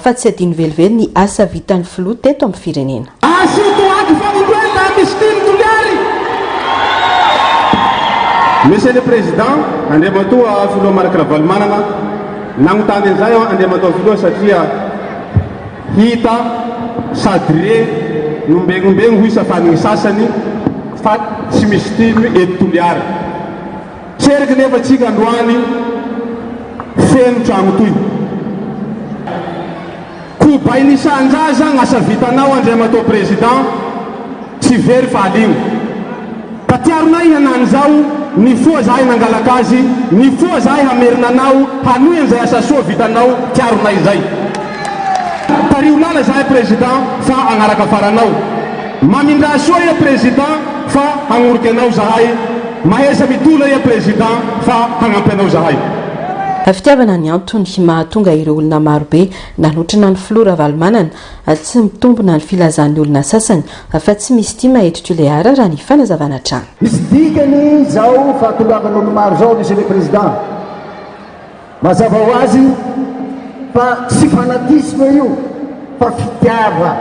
fa tsy adino velively ny asa vitan'ny filoha teto amin'ny firenena. Asio toaky fanindroany raha misy tim Toliary. Monsieur le Président, Andriamatoa Filoha Marc Ravalomanana, nagnontany an'izay aho Andriamatoa Filoha satria Hita sady re nombengombegno hoy safanigny sasany fa tsy misy tim eto Toliara. Tseriky nefa tsika androany feno tragno toy. Kobain'isan-jaza gn'asa vitanao Andriamatoa Président. Tsy very fa aligno. Tatiaronay hanany zao, nifoha zahay nangalaka azy, nifoha zahay hamerina anao hanohy an'izay asa soa vitanao, tiaronay izay. Tariho lala zahay président fa agnaraka faranao. Mamindrà soa iha président fa hagnoriky anao zahay, mahesa mitola iha président fa hagnampy anao zahay. Fitiavana ny antony mahatonga ireo olona marobe nanotrona ny filoha Ravalomanana. Tsy mitombina ny filazan'ny olona sasany fa tsy misy tim eto Tulear raha ny fanazavana hatrany. Misy dikany izao fahatongavan'olo maro izao Monsieur le Président. Mazava ho azy fa tsy fanatisme io fa fitiava.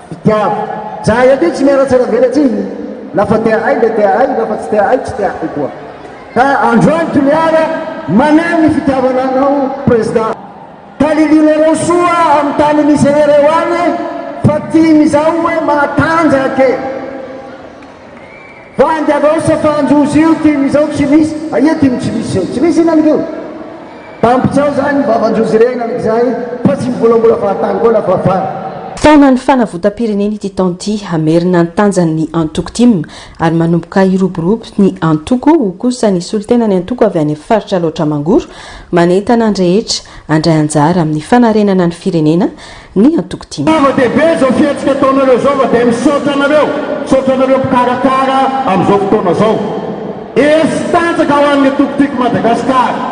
Fitiava. Zahay aty tsy miara-tsara-velatsihy. Lafa tea ay le tea ay, lafa tsy tea ay tsy tea ay koa. Ka androany Toliara maneho ny fitiavana anao Président. Talilianareo soa amin'ny tany misy anareo any fa tim izao hoe mahatanjaka e! Vandy avao sa fanjozy io tim izao tsy misy, aia tim tsy misy eo, tsy misy inona io? Tampitsao zany vavanjozy regny amin'izay fa tsy mivolambola fahatany koa la fafara. Taonan'ny fanavotam-pirenena ity taona ity, hamerina ny tanjany ny antoko tim ary manomboka hiroborobo ny antoko, hoy kosa ny solontenan'ny antoko avy any faritra Alaotra Mangoro, manentana ny rehetra handray anjara amin'ny fanarenana ny firenena ny antoko tim. Zava-dehibe izao fihetsika ataonareo izao fa dia misaotra anareo, misaotra anareo mpikarakara amin'izao fotoana izao. Hery sy tanjaka ho an'ny antoko Tiako Madagasikara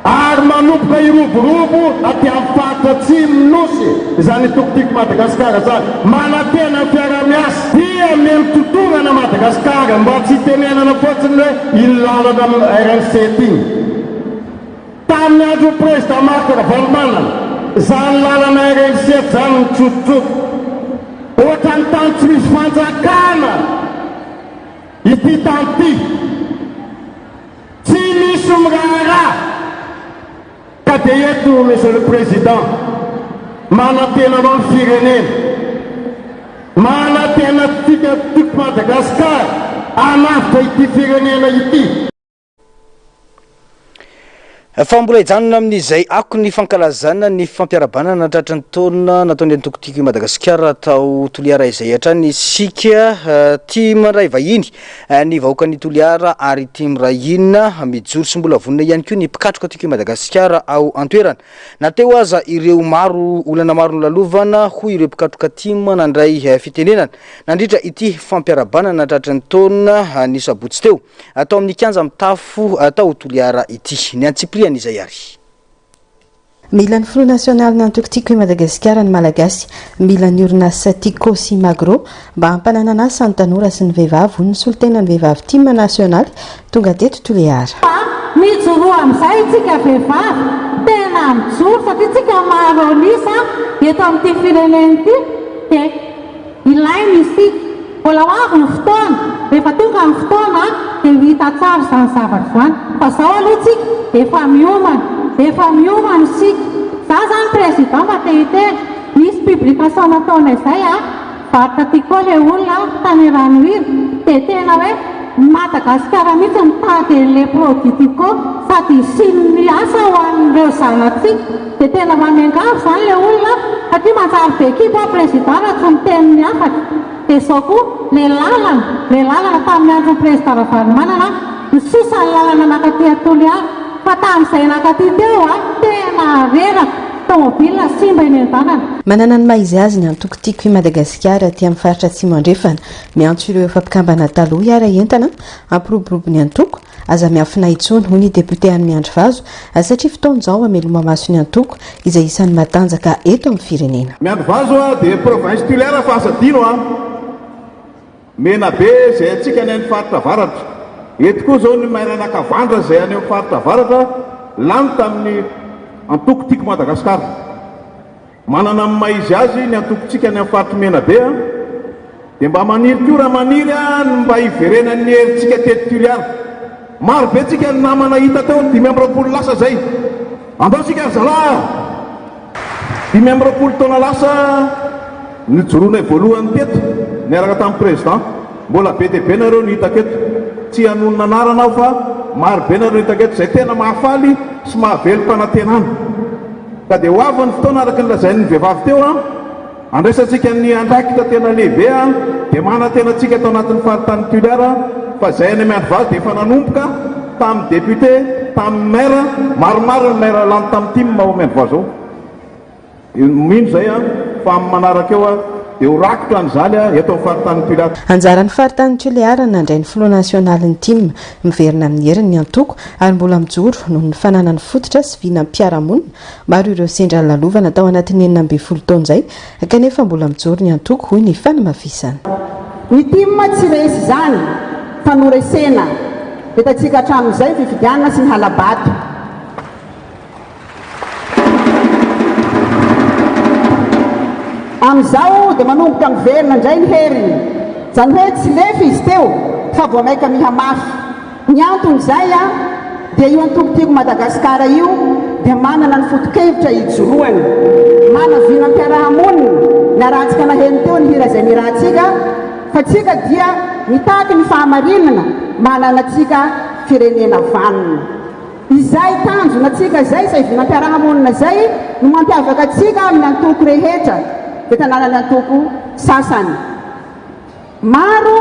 ary manomboka hiroborobo aty amin'ny faritra atsimon'ny Nosy izany antoko Tiako Madagasikara izany. Manantena ny fiaraha-miasa dia miha-mitotongana Madagasikara mba tsy hitenenana fotsiny hoe iny lalana RNC iny. Tamin'ny andron'ny Prezida Marc Ravalomanana, izany lalana RNC izany nitsotsotra. Ohatran'ny tany tsy misy fanjakana ity tany ity. Tsy misy miraharaha. Ka dia eto Monsieur le Président, manantena anao ny firenena. Manantena antsika Tiako Madagasikara hanavotra ity firenena ity. Fa mbola hijanona amin'izay akon'ny fankalazana ny fampiarahabana nahatratra ny taona nataon'ny antoko Tiako i Madagasikara tao Toliara izay hatrany isika. Tia mandray vahiny ny vahoakan'i Toliara ary tia miray hina, mijoro sy mbola vonona ihany koa ny mpikatroka Tiako i Madagasikara ao an-toerana. Na teo aza ireo maro olana maro nolalovana, hoy ireo mpikatroka tim nandray fitenenana nandritra ity fampiarahabana nahatratra ny taona ny sabotsy teo. Atao amin'ny kianja mitafo tao Toliara ity. Ny antsipiriany izay ary. Mila ny filoha nasionalin'ny antoko Tiako i Madagasikara ny Malagasy. Mila ny orinasa Tiko sy Magro mba hampananana asa ny tanora sy ny vehivavy, hoy ny solontenan'ny vehivavy tim nasionaly tonga teto Toliara. Fa mijoroa amin'izay isika vehivavy, tena mijoro satria tsika maro an'isa eto amin'ity firenena ity dia Ilaina isika. Mbola ho avy ny fotoana. Rehefa tonga ny fotoana dia ho hita tsara izany zavatra izany. Fa izao aloha tsika efa miomana. Efa miomana isika. Za izany président mba te hiteny. Nisy publication nataonay izay a, varotra Tiko ilay olona tany Ranohira. Dia tena hoe Madagasikara mihitsy mitady an'ilay produit Tiko sady hisian'ny asa ho an'ireo zanatsika. Dia tena mba miangavy izany ilay olona satria manjary be kibo aho président raha tsy miteny ny hafatra. Dia izao koa, ilay lalana, ilay lalana tamin'ny andron'ny président Ravalomanana, nisosa ny lalana nankaty Toliara, fa tamin'izay nankaty teo aho, tena reraka, tomobile simba eny an-dalana. Manana ny maha izy azy ny antoko Tiako i Madagasikara aty amin'ny faritra Atsimo Andrefana. Miantso ireo efa mpikambana taloha hiara-hientana hampiroborobo ny antoko Aza miafina intsony, hoy ny depiote any Miandrivazo, satria fotoana izao hameloma-maso ny antoko izay isan'ny matanjaka eto amin'ny firenena. Miandrivazo a dia province Tuléar fa aza adino a! Menabe izay antsika any amin'ny faritra avaratra. Eto koa izao ny maire an'Ankavandra izay any amin'ny faritra avaratra lany tamin'ny antoko Tiako Madagasikara. Manana ny maha izy azy ny antokontsika any amin'ny faritr'i Menabe a! Dia mba maniry koa raha maniry aho ny mba hiverenan'ny herintsika teto Toliara. Maro be tsika ny namana hita teo ny 25 lasa izay. Andao tsika ry zalahy a! 25 taona lasa nijoroanay voalohany teto niaraka tamin'ny président. Mbola be dia be nareo no hitako eto. Tsy hanonona anarana aho fa maro be nareo no hitako eto izay tena mahafaly sy mahavelom-panantenana. Ka dia ho avy ny fotoana araka ny lazain'ny vehivavy teo an, andraisantsika ny andraikitra tena lehibe an, dia manantena antsika ato anatin'ny faritanin'i Toliara fa izay any Miandrivazo dia efa nanomboka tamin'ny député, tamin'ny maire, maromaro ny maire lany tamin'ny tim ao Miandrivazo ao. Mino izay an, fa amin'ny manaraka eo an. Dia ho rakotra an'izany eto amin'ny faritanin'i Tuléar. Anjaran'ny faritanin'i Tuléar ny nandray ny filoha nasionalin'ny tim. Miverina amin'ny heriny ny antoko ary mbola mijoro noho ny fananany fototra sy vinam-piarahamonina. Maro ireo sendra lalovana tao anatin'ny 16 taona izay kanefa mbola mijoro ny antoko, hoy ny fanamafisana. Ny tim tsy resy izany fa noresena. Hitantsika hatramin'izay ny fifidianana sy ny hala-bato. Amin'izao dia manomboka miverina indray ny heriny. Izany hoe tsy lefy izy teo fa vao maika mihamafy. Ny anton'izay dia io antoko Tiako Madagasikara io dia manana ny foto-kevitra ijoroany. Mana vinam-piaraha-monina, niarahantsika naheno teo ny hira izay nirahantsika fa tsika dia mitaky ny fahamarinana manana antsika firenena vanona. Izay tanjona antsika izay, izay vinam-piaraha-monina izay no mampiavaka antsika amin'ny antoko rehetra eto ananan'ny antoko sasany. Maro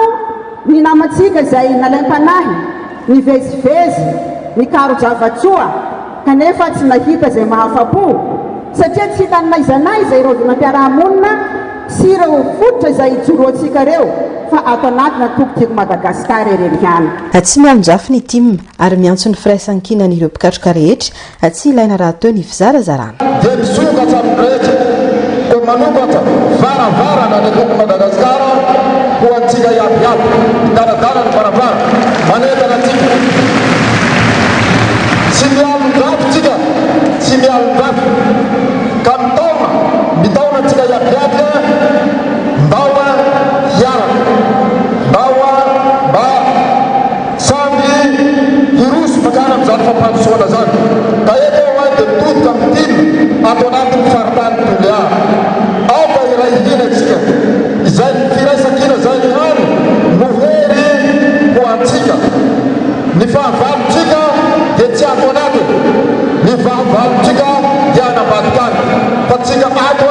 ny namantsika izay nalaim-panahy nivezivezy nikaro-java-tsoa kanefa tsy nahita izay mahafa-po satria tsy hitany n'aiza n'aiza ireo vinam-piaraha-monina sy ireo fototra izay ijoroantsika ireo fa ato anatina antoko Tiako Madagasikara irery ihany. Tsy mialon-jafy ny tim ary miantso ny firaisankinan'ireo mpikatroka rehetra, tsy ilaina rahateo ny fizarazarana. Dia misokatra amin'ny rehetra, koa manokatra varavarana ny antoko Madagasikara ho antsika iaby iaby, midaradara ny varavarana, manentana antsika. Tsy mialon-jafy tsika, tsy mialon-jafy, ka mitaona, mitaona antsika iaby iaby ndao hiaraka, ndao mba. Samby hiroso mankany amin'izany fampandrosoana izany. Ka eto aho dia mitodika amin'ny tim ato anatin'ny faritany Toliara. Aoka hiray hina isika. Izay firaisankina izay ihany no hery ho antsika. Ny fahavalontsika dia tsy ato anatiny. Ny fahavalontsika dia any ambadika any. Fa tsika ato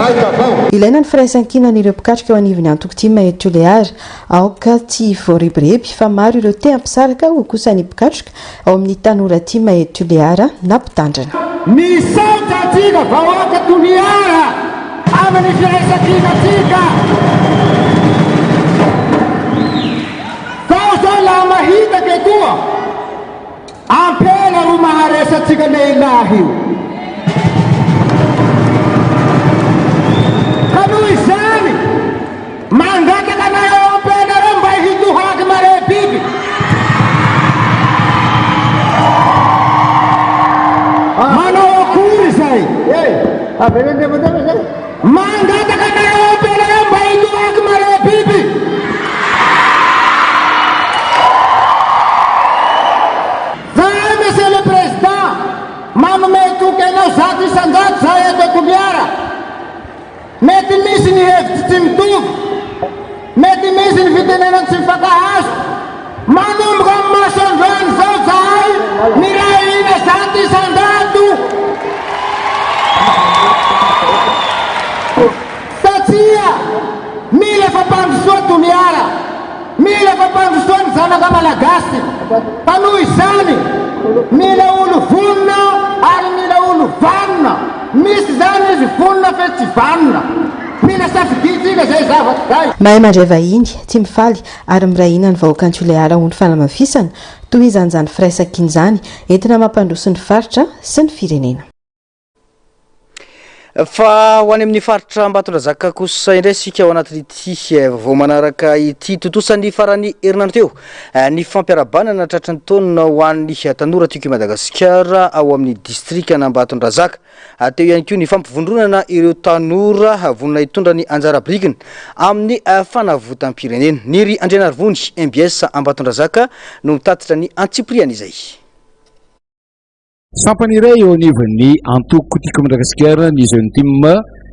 raika avao. Ilaina ny firaisankinan'ireo mpikatroka eo anivon'ny antoko tim eto Tulear. Aoka tsy voarebireby fa maro ireo te hampisaraka hoy kosa ny mpikatroka ao amin'ny Tanora Tim eto Toliara na mpitandrina. Misaotra antsika vahoaka Toliara amin'ny firaisankinantsika. Zaho zao laha mahita ke koa. Ampela ro maharesy antsika lehilahy io. Ka noho izany, mangataka anareo ampela reo mba hitohaky mare biby. Manao akory izay? Mangataka anareo ampela reo mba hitohaky mare biby. Zahay Monsieur le Président manome toky anao 100% zahay eto Toliara. Mety misy ny hevitry tsy mitovy, mety misy ny fitenenana tsy mifankahazo. Manomboka amin'ny maso androany zao zahay miray hina 100%. Satria mila fampandrosoa Toliara. Mila fampandrosoa ny zanaka Malagasy. Fa noho izany, mila olo vonona ary mila olo vanona. Misy izany izy vonona fe tsy vanona. Mila safidintsika izay zavatra izay. Mahay mandray vahiny, tia mifaly ary miray hina ny vahoakan'i Tulear ho ny fanamafisana, tohizana izany firaisankina izany, entina mampandroso ny faritra sy ny firenena. Fa ho any amin'ny faritra Ambatondrazaka kosa indray isika ao anatin'ity vaovao manaraka ity. Tontosa ny faran'ny herinandro teo ny fampiarahabana tratry ny taona ho an'ny tanora tiako i Madagasikara ao amin'ny distrikan'Ambatondrazaka. Teo ihany koa ny fampivondronana ireo tanora vonona hitondra ny anjara birikiny amin'ny fanavotam-pirenena. Niry Andrianarivony, MBS Ambatondrazaka no mitatitra ny antsipiriany izay. Sampana iray eo anivon'ny antoko Tiako Madagasikara ny Jeune Team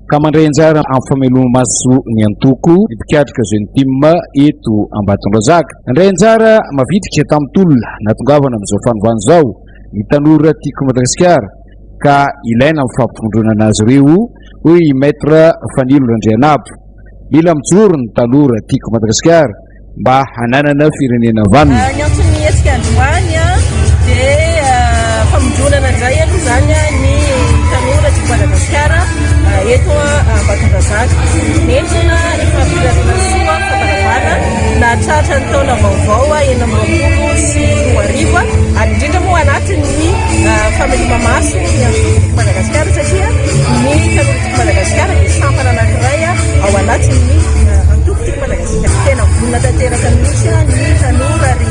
ka mandray anjara amin'ny fameloma-maso ny antoko ny mpikatroka Jeune Team eto Ambatondrazaka. Nandray anjara mavitrika tamin'ny tolona nahatongavana amin'izao fanovana izao ny tanora Tiako Madagasikara ka ilaina ny fampivondronana azy ireo hoy i Maître Fanilo Randrianabo. Mila mijoro ny tanora Tiako Madagasikara mba hananana firenena vanona. Ny anton'ny hetsika androany dia famondronana indray aloha izany ny tanora eto Madagasikara eto Ambatondrazaka. Ambatondrazaka. Nentina hifampirariana soa famparavana nahatratra ny taona vaovao 2026 ary indrindra moa anatin'ny fameloma-maso ny antoko Tiako Madagasikara satria ny tanora Tiako Madagasikara dia sampana anankiray ao anatin'ny antoko Tiako Madagasikara. Tena vonona tanteraka mihitsy ny tanora ary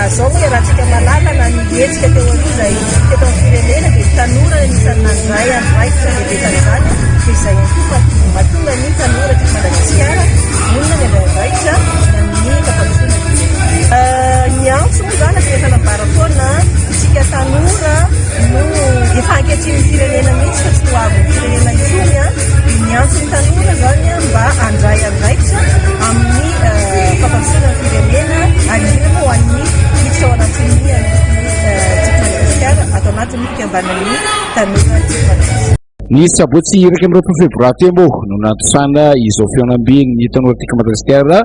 izao moa iarahantsika mahalala na ny hetsika teo aloha izay teto amin'ny firenena dia ny tanora no anisan'ny nandray andraikitra lehibe tamin'izany dia izay ihany koa mahatonga ny tanora teto Madagasikara vonona ny handray andraikitra amin'ny fampandrosoana ny firenena. Ny antso moa izany dia efa nambara foana isika tanora no efa ankehitrinin'ny firenena mihitsy fa tsy ho avin'ny firenena intsony dia miantso ny tanora izany mba handray andraikitra amin'ny fampandrosoana ny firenena ary indrindra moa ho an'ny hiditra ao anatin'ny antoko Tiako Madagasikara ato anatin'ny fikambanan'ny tanora Tiako Madagasikara. Ny sabotsy 21 febroary teo moa no nantosana izao fihaonamben'ny tanora Tiako Madagasikara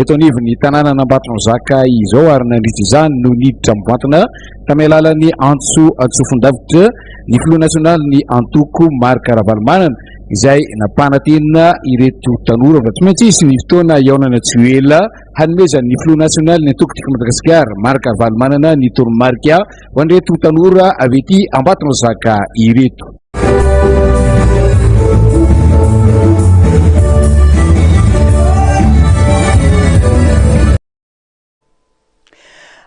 eto anivon'ny tanànan'Ambatondrazaka izao ary nandritra izany no niditra mivantana tamin'ny alalan'ny antso antsofon-davitra ny filoha nasionalin'ny antoko Marc Ravalomanana izay nampanantena ireto tanora fa tsy maintsy hisy ny fotoana hihaonana tsy ho ela hanomezan'ny filoha nasionalin'ny antoko Tiako Madagasikara Marc Ravalomanana ny toromarika ho an'ireto tanora avy ety Ambatondrazaka ireto.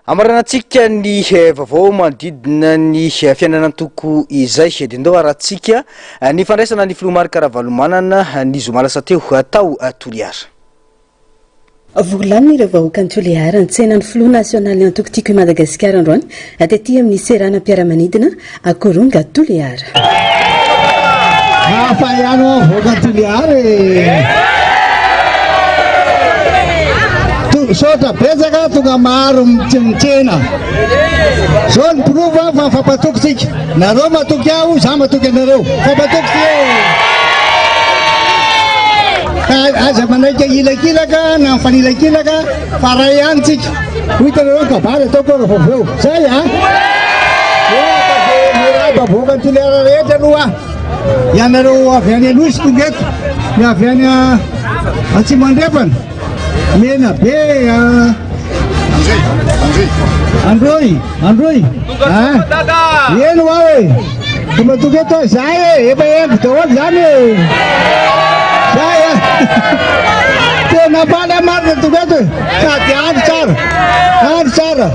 Amaranantsika ny eh, vaovao manodidina ny eh, fiainan'antoko izay dia ndao arahantsika eh, ny fandraisana ny filoha Marc Ravalomanana ny zoma lasa teo tao Toliara. Vory ireo vahoakan'i Toliara nitsena ny filoha nasionalin'ny antoko Tiako i Madagasikara androany tety amin'ny seranam-piaramanidina Akoronga Toliara. Hafa ihany hoa vahoakan'i Toliara e! Misaotra betsaka tonga maro mitsena. Zao ny porofo fa mifampatoky tsika. Nareo matoky aho, za matoky anareo. Mifampatoky tsika e! Ka aza manaika hilakilaka na mifanilakilaka fa ray ihany tsika. Ho hitanareo ny kabary ataoko rehefa avy eo. Zay a! Miarahaba vahoakan'i Toliara rehetra aloha aho. Ianareo avy any Anosy tonga eto, ny avy any Atsimo Andrefana, Menabe, Androy, Androy. Eny ho aho e. Tonga tonga eto aho, zay e, efa henoko daholo zany e. Zay a. Tena faly aho marina tonga eto e. Sady andro tsara, andro tsara,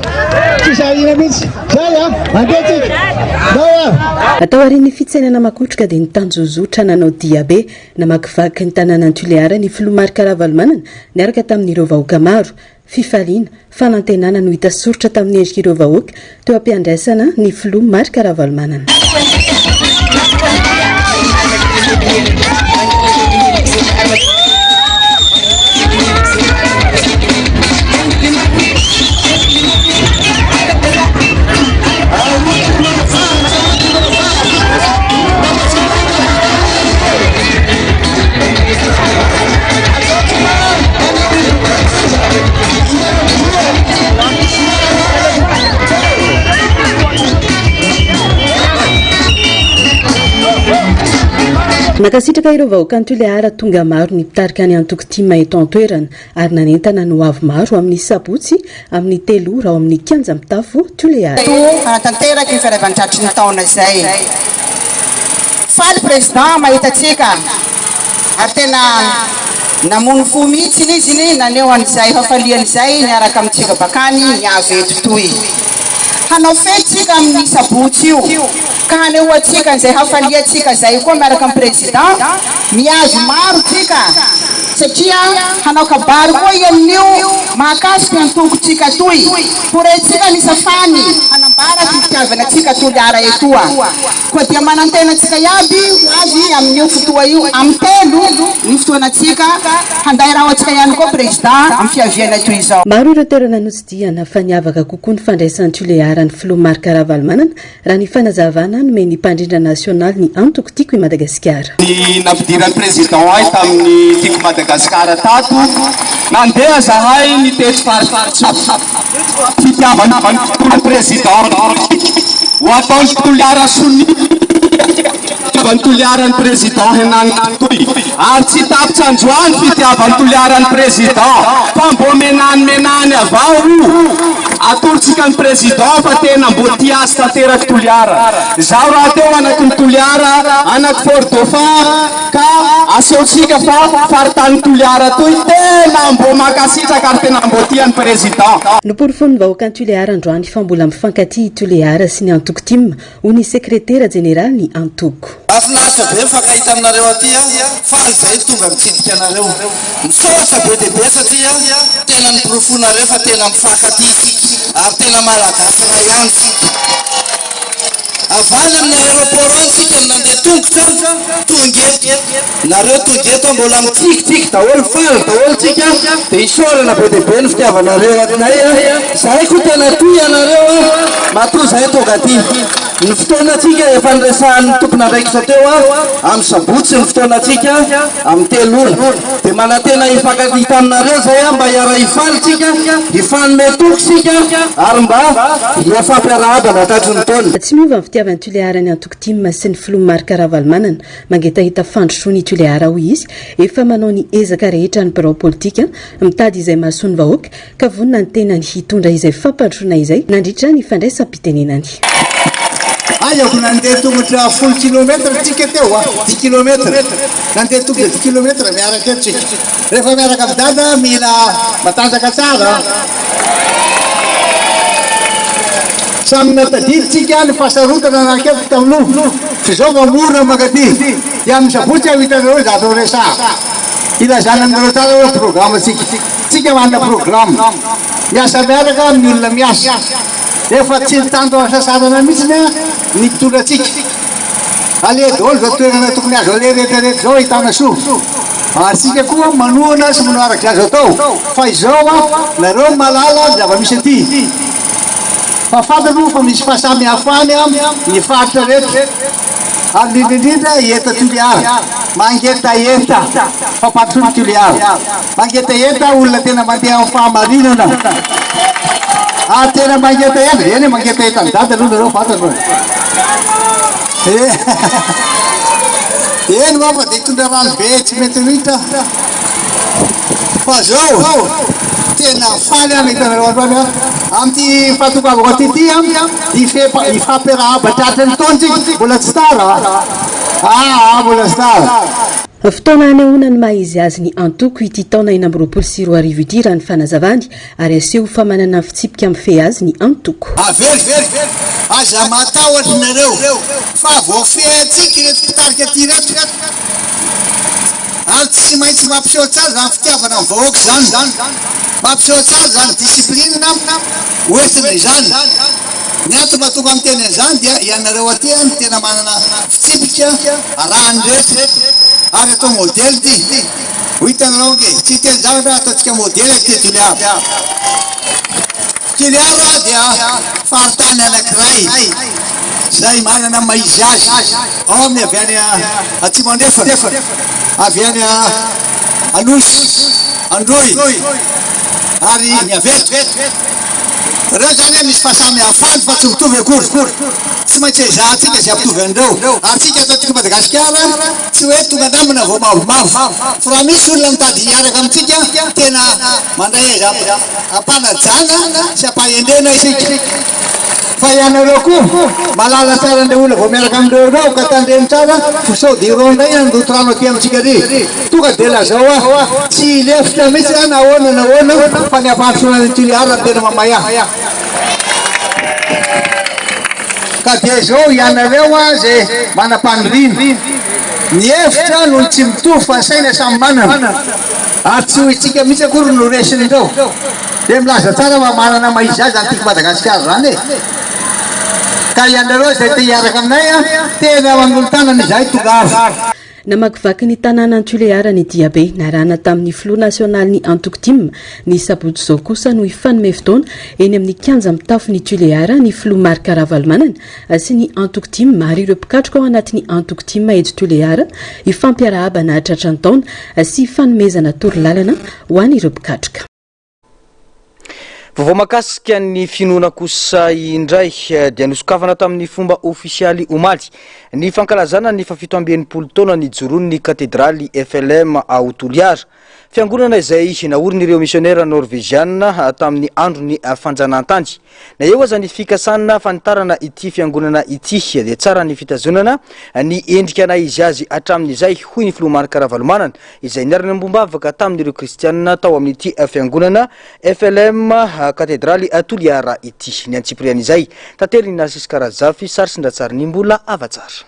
tsisy ahiana mihitsy. Zay a, andeha tsika. Ndao a. Taorian'ny fitsenana makotroka dia nitanjozotra nanao diabe namakivaky ny tanànan'i Tuléar ny filoha Marc Ravalomanana niaraka tamin'ireo vahoaka maro. Fifaliana, fanantenana no hita soritra tamin'ny endrik'ireo vahoaka teo am-piandraisana ny filoha Marc Ravalomanana. Nankasitraka ireo vahoakan'i Tuléar tonga maro ny mpitarika ny antoko tim eto an-toerana ary nanentana ny ho avy maro amin'ny sabotsy amin'ny telo ora ao amin'ny kianja mitafo Tuléar. Hanatanteraka io fiaravan-tratry ny taona izay. Faly Président mahita antsika ary tena namono fo mihitsy izy ny naneho an'izay hafaliany izay niaraka amintsika bakany ny avy eto toy. Hanao fety tsika amin'ny sabotsy io ka hanehoantsika an'izay hafaliantsika izay koa miaraka amin'ny Président, miavy maro tsika satria hanao kabary koa i amin'io mahakasika ny antokontsika toy. Ho rentsika ny safany hanambara ty fitiavana antsika Toliara etoa. Koa dia manantena antsika iaby ho avy amin'io fotoa io amin'ny telo ny fotoanantsika handay raho antsika ihany koa Président amin'ny fiaviana toy izao. Maro ireo toerana notsidihana fa niavaka kokoa ny fandraisan'i Tuléar ny filoha Marc Ravalomanana raha ny fanazavana nomen'ny mpandrindra nasionaly ny antoko Tiako i Madagasikara. Ny nampidiran'ny Président ahy tamin'ny Tiako Madagasikara tato, nandeha zahay nitety faritra. Fitiavana ny Président ho ataon'i Toliara sonia. Fitiavan'i Toliara ny Président henany toy ary tsy tapitra androany fitiavan'i Toliara ny Président fa mbô menany menany avao io atolotsika ny Président fa tena mbô tia azy tanteraky Toliara zaho rahateo anaky ny Toliara anaky Fort Dauphin ka asehontsika fa faritany Toliara toy tena mbô mankasitraka ary tena mbô tia ny Président. Noporofoin'ny vahoakan'i Tuléar androany fa mbola mifankatia i Tuléar sy ny antoko tim hoy ny sekretera jeneralin'ny antoko. Mahafinaritra be mifankahita aminareo aty a! Faly zahay tonga mitsidika anareo. Misaotra be dia be satria tena noporofoinareo fa tena mifankatia isika ary tena Malagasy iray ihany isika. Avy any amin'ny aéroport any isika no nandeha tongotra tonga eto. Nareo tonga eto mbola mitsikitsiky daholo, faly daholo tsika dia isaorana be dia be ny fitiavanareo anay a! Zahay koa tena tia anareo a! Matoa zahay tonga aty. Ny fotoanantsika efa niresahan'ny tompon'andraikitra teo a, amin'ny sabotsy ny fotoanantsika amin'ny 3 ora. Dia manantena hifankahita aminareo zahay a, mba hiara-hifaly tsika, hifanome toky isika ary mba hifampiarahabana tratry ny taona. Tsy miova ny fitiavan'i Tuléar ny antoko tim sy ny filoha Marc Ravalomanana. Mangetaheta fandrosoana i Tuléar hoy izy, efa manao ny ezaka rehetra ny birao politika mitady izay mahasoa ny vahoaka ka vonona ny tenany hitondra izay fampandrosoana izay nandritra ny fandraisam-pitenenany. Aiako nandeha tongotra folo kilomètre tsika teo a, dix kilomètre, nandeha tongotra dix kilomètre miaraka eo tsika. Rehefa miaraka amin'i Dada mila matanjaka tsara an. Samy natadidy tsika ny fahasarotana naketiko tamin'io, fa izao vao mora mankaty. Dia amin'ny sabotsy aho hitanareo zavatra ho resahako. Hilazana aminareo tsara hoe programme tsika. Tsika manana programme. Miasa miaraka amin'ny olona miasa. Efa tsy nitanto hasasarana mihitsy ny mpitondra antsika. Aleha daholo izao toerana tokony azo aleha rehetra rehetra izao ahitana soa. Ary tsika koa manohana sy manao araka izay azo atao. Fa izao an, nareo mahalala ny zava-misy aty. Fa fantatro fa misy fahasamihafany ny faritra rehetra. Ary indrindra indrindra eto Toliara. Mangetaheta fampandrosoana Toliara. Mangetaheta olona tena mandeha amin'ny fahamarinana. Ary tena mangetaheta, eny e, mangetaheta an'i Dada aloha nareo fantatro e. Eny hoa fa dia hitondra rano be tsy mety ritra. Fa zao, tena faly aho nahita anareo androany an. Amin'ity fahatongavako aty ity an, hifampiarahaba tratry ny taona tsika, mbola tsy tara an. Aa, mbola tsy tara. Fotoana hanehoana ny maha izy azy ny antoko ity taona 2026 ity raha ny fanazavany ary aseho fa manana ny fitsipika mifehy azy ny antoko. Averiko, aza matahotra nareo fa voafehintsika ireto mpitarika aty ireto ary tsy maintsy mampiseho tsara izany fitiavana ny vahoaka izany, mampiseho tsara izany discipline hoentina izany. Ny antony mahatonga miteny an'izany dia ianareo aty no tena manana fitsipika arahan'ny rehetra ary atao modely ity. Ho hitanareo ange, tsy hiteny zavatra aho, ataontsika modely aty Toliara. Toliara dia faritany anankiray izay manana ny maha izy azy, ao amin'ny avy any Atsimo Andrefana, avy any Anosy, Androy ary ny avy eto. Ireo izany misy fahasamihafany fa tsy mitovy akory. Tsy maintsy ezahantsika izay hampitovy an'ireo. Ary tsika eto aty Madagasikara tsy hoe tonga namana vao mavomavo. Fa raha misy olona mitady hiaraka amintsika tena mandray azy am-panajana sy am-pahendrena isika. Fa ianareo koa mahalala tsara an'ireo olona vao miaraka amin'ireo ireo ka tandremo tsara fa sao dia ireo indray handoto rano aty amintsika aty. Tonga dia lazao aho, tsy hilefitra mihitsy aho na ahoana na ahoana fa ny hampandrosoana an'i Toliara no tena mamay ahy. Ka dia izao ianareo izay manam-paniriana, ny hevitra no tsy mitovy fa ny saina samy manana, ary tsy ho isika mihitsy akory no resin'ireo. Dia milaza tsara fa manana maha izy azy izany tiako Madagasikara izany e! Ka ianareo izay te hiaraka aminay, tena manolo-tanana izahay tongava. Namakivaky ny tanànan'i Tuléar ny diabe narahana tamin'ny filoha nasionalin'ny antoko tim. Ny sabotsy izao kosa no hifanome fotoana eny amin'ny kianja mitafon'i Tuléar ny filoha Marc Ravalomanana sy ny antoko tim ary ireo mpikatroka ao anatin'ny antoko tim eto Tuléar hifampiarahaba nahatratra ny taona sy hifanomezana torolalana ho an'ireo mpikatroka. Vaovao mahakasika ny finoana kosa indray dia nosokafana tamin'ny fomba ofisialy omaly ny fankalazana ny fahafito amby enimpolo taona nijoroan'ny katedraly FLM ao Toliara. Fiangonana izay naorin'ireo misionera norveziana tamin'ny andron'ny fanjanahantany. Na eo aza ny fikasana fanitarana ity fiangonana ity dia tsara ny fitazonana ny endrika naha izy azy hatramin'izay, hoy ny filoha Marc Ravalomanana izay niara-niombom-bavaka tamin'ireo kristianina tao amin'ity fiangonana FLM Katedraly Toliara ity. Ny antsipirian'izay, Tantely Narcisque Razafy, sary sy ndratsarin'i Mbola Havatsara.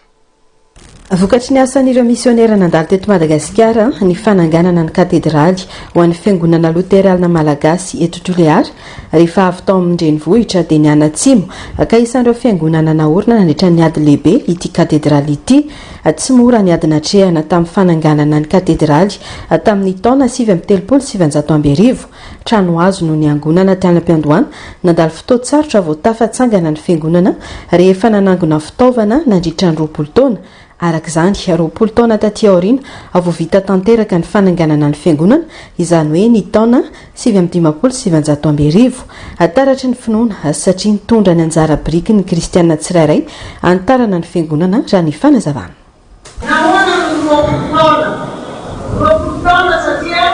Vokatry ny asan'ireo misionera nandalo teto Madagasikara ny fananganana ny katedraly ho an'ny Fiangonana Loterana Malagasy eto Toliara rehefa avy tao amin'ny renivohitra dia nianatsimo ka isan'ireo fiangonana naorina nandritra ny ady lehibe ity katedraly ity. Tsy mora ny ady natrehana tamin'ny fananganana ny katedraly tamin'ny taona 1939. Trano hazo no niangonana tany am-piandohana. Nandalo fotoan-tsarotra vao tafatsangana ny fiangonana rehefa nanangona fitaovana nandritra ny 20 taona. Araka izany, 20 taona taty aoriana vao vita tanteraka ny fananganana ny fiangonana, izany hoe ny taona 1959. Taratry ny finoana satria nitondra ny anjara biriky ny kristiana tsirairay hanitarana ny fiangonana raha ny fanazavana. Nahoana no 20 taona? 20 taona satria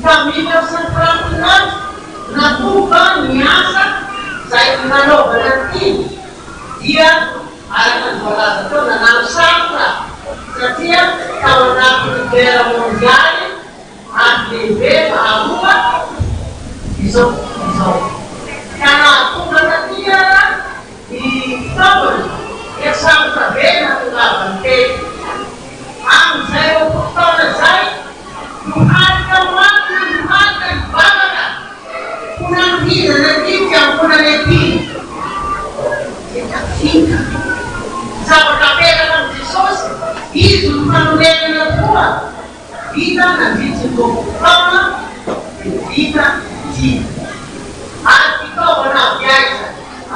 tamin'ny 1939 natomboka ny asa izay nanaovana an'ity dia araka ny voalaza teo nanano sarotra satria tao anatin'ny guerre mondiale ady lehibe faharoa izao tontolo izao ka nahatonga taty ara ny fitaovana dia sarotra be nahatongavany teto. Amin'izay 20 taona izay, lohalika mafy ny lohalika nivavaka ho nanohizana ity fiangonana ity. Dia vita. Zavatra apetraka amin'i Jesosy, Izy no fanorenana tokoa. Vita nandritry ny 20 taona dia vita ity. Ary fitaovana avy aiza?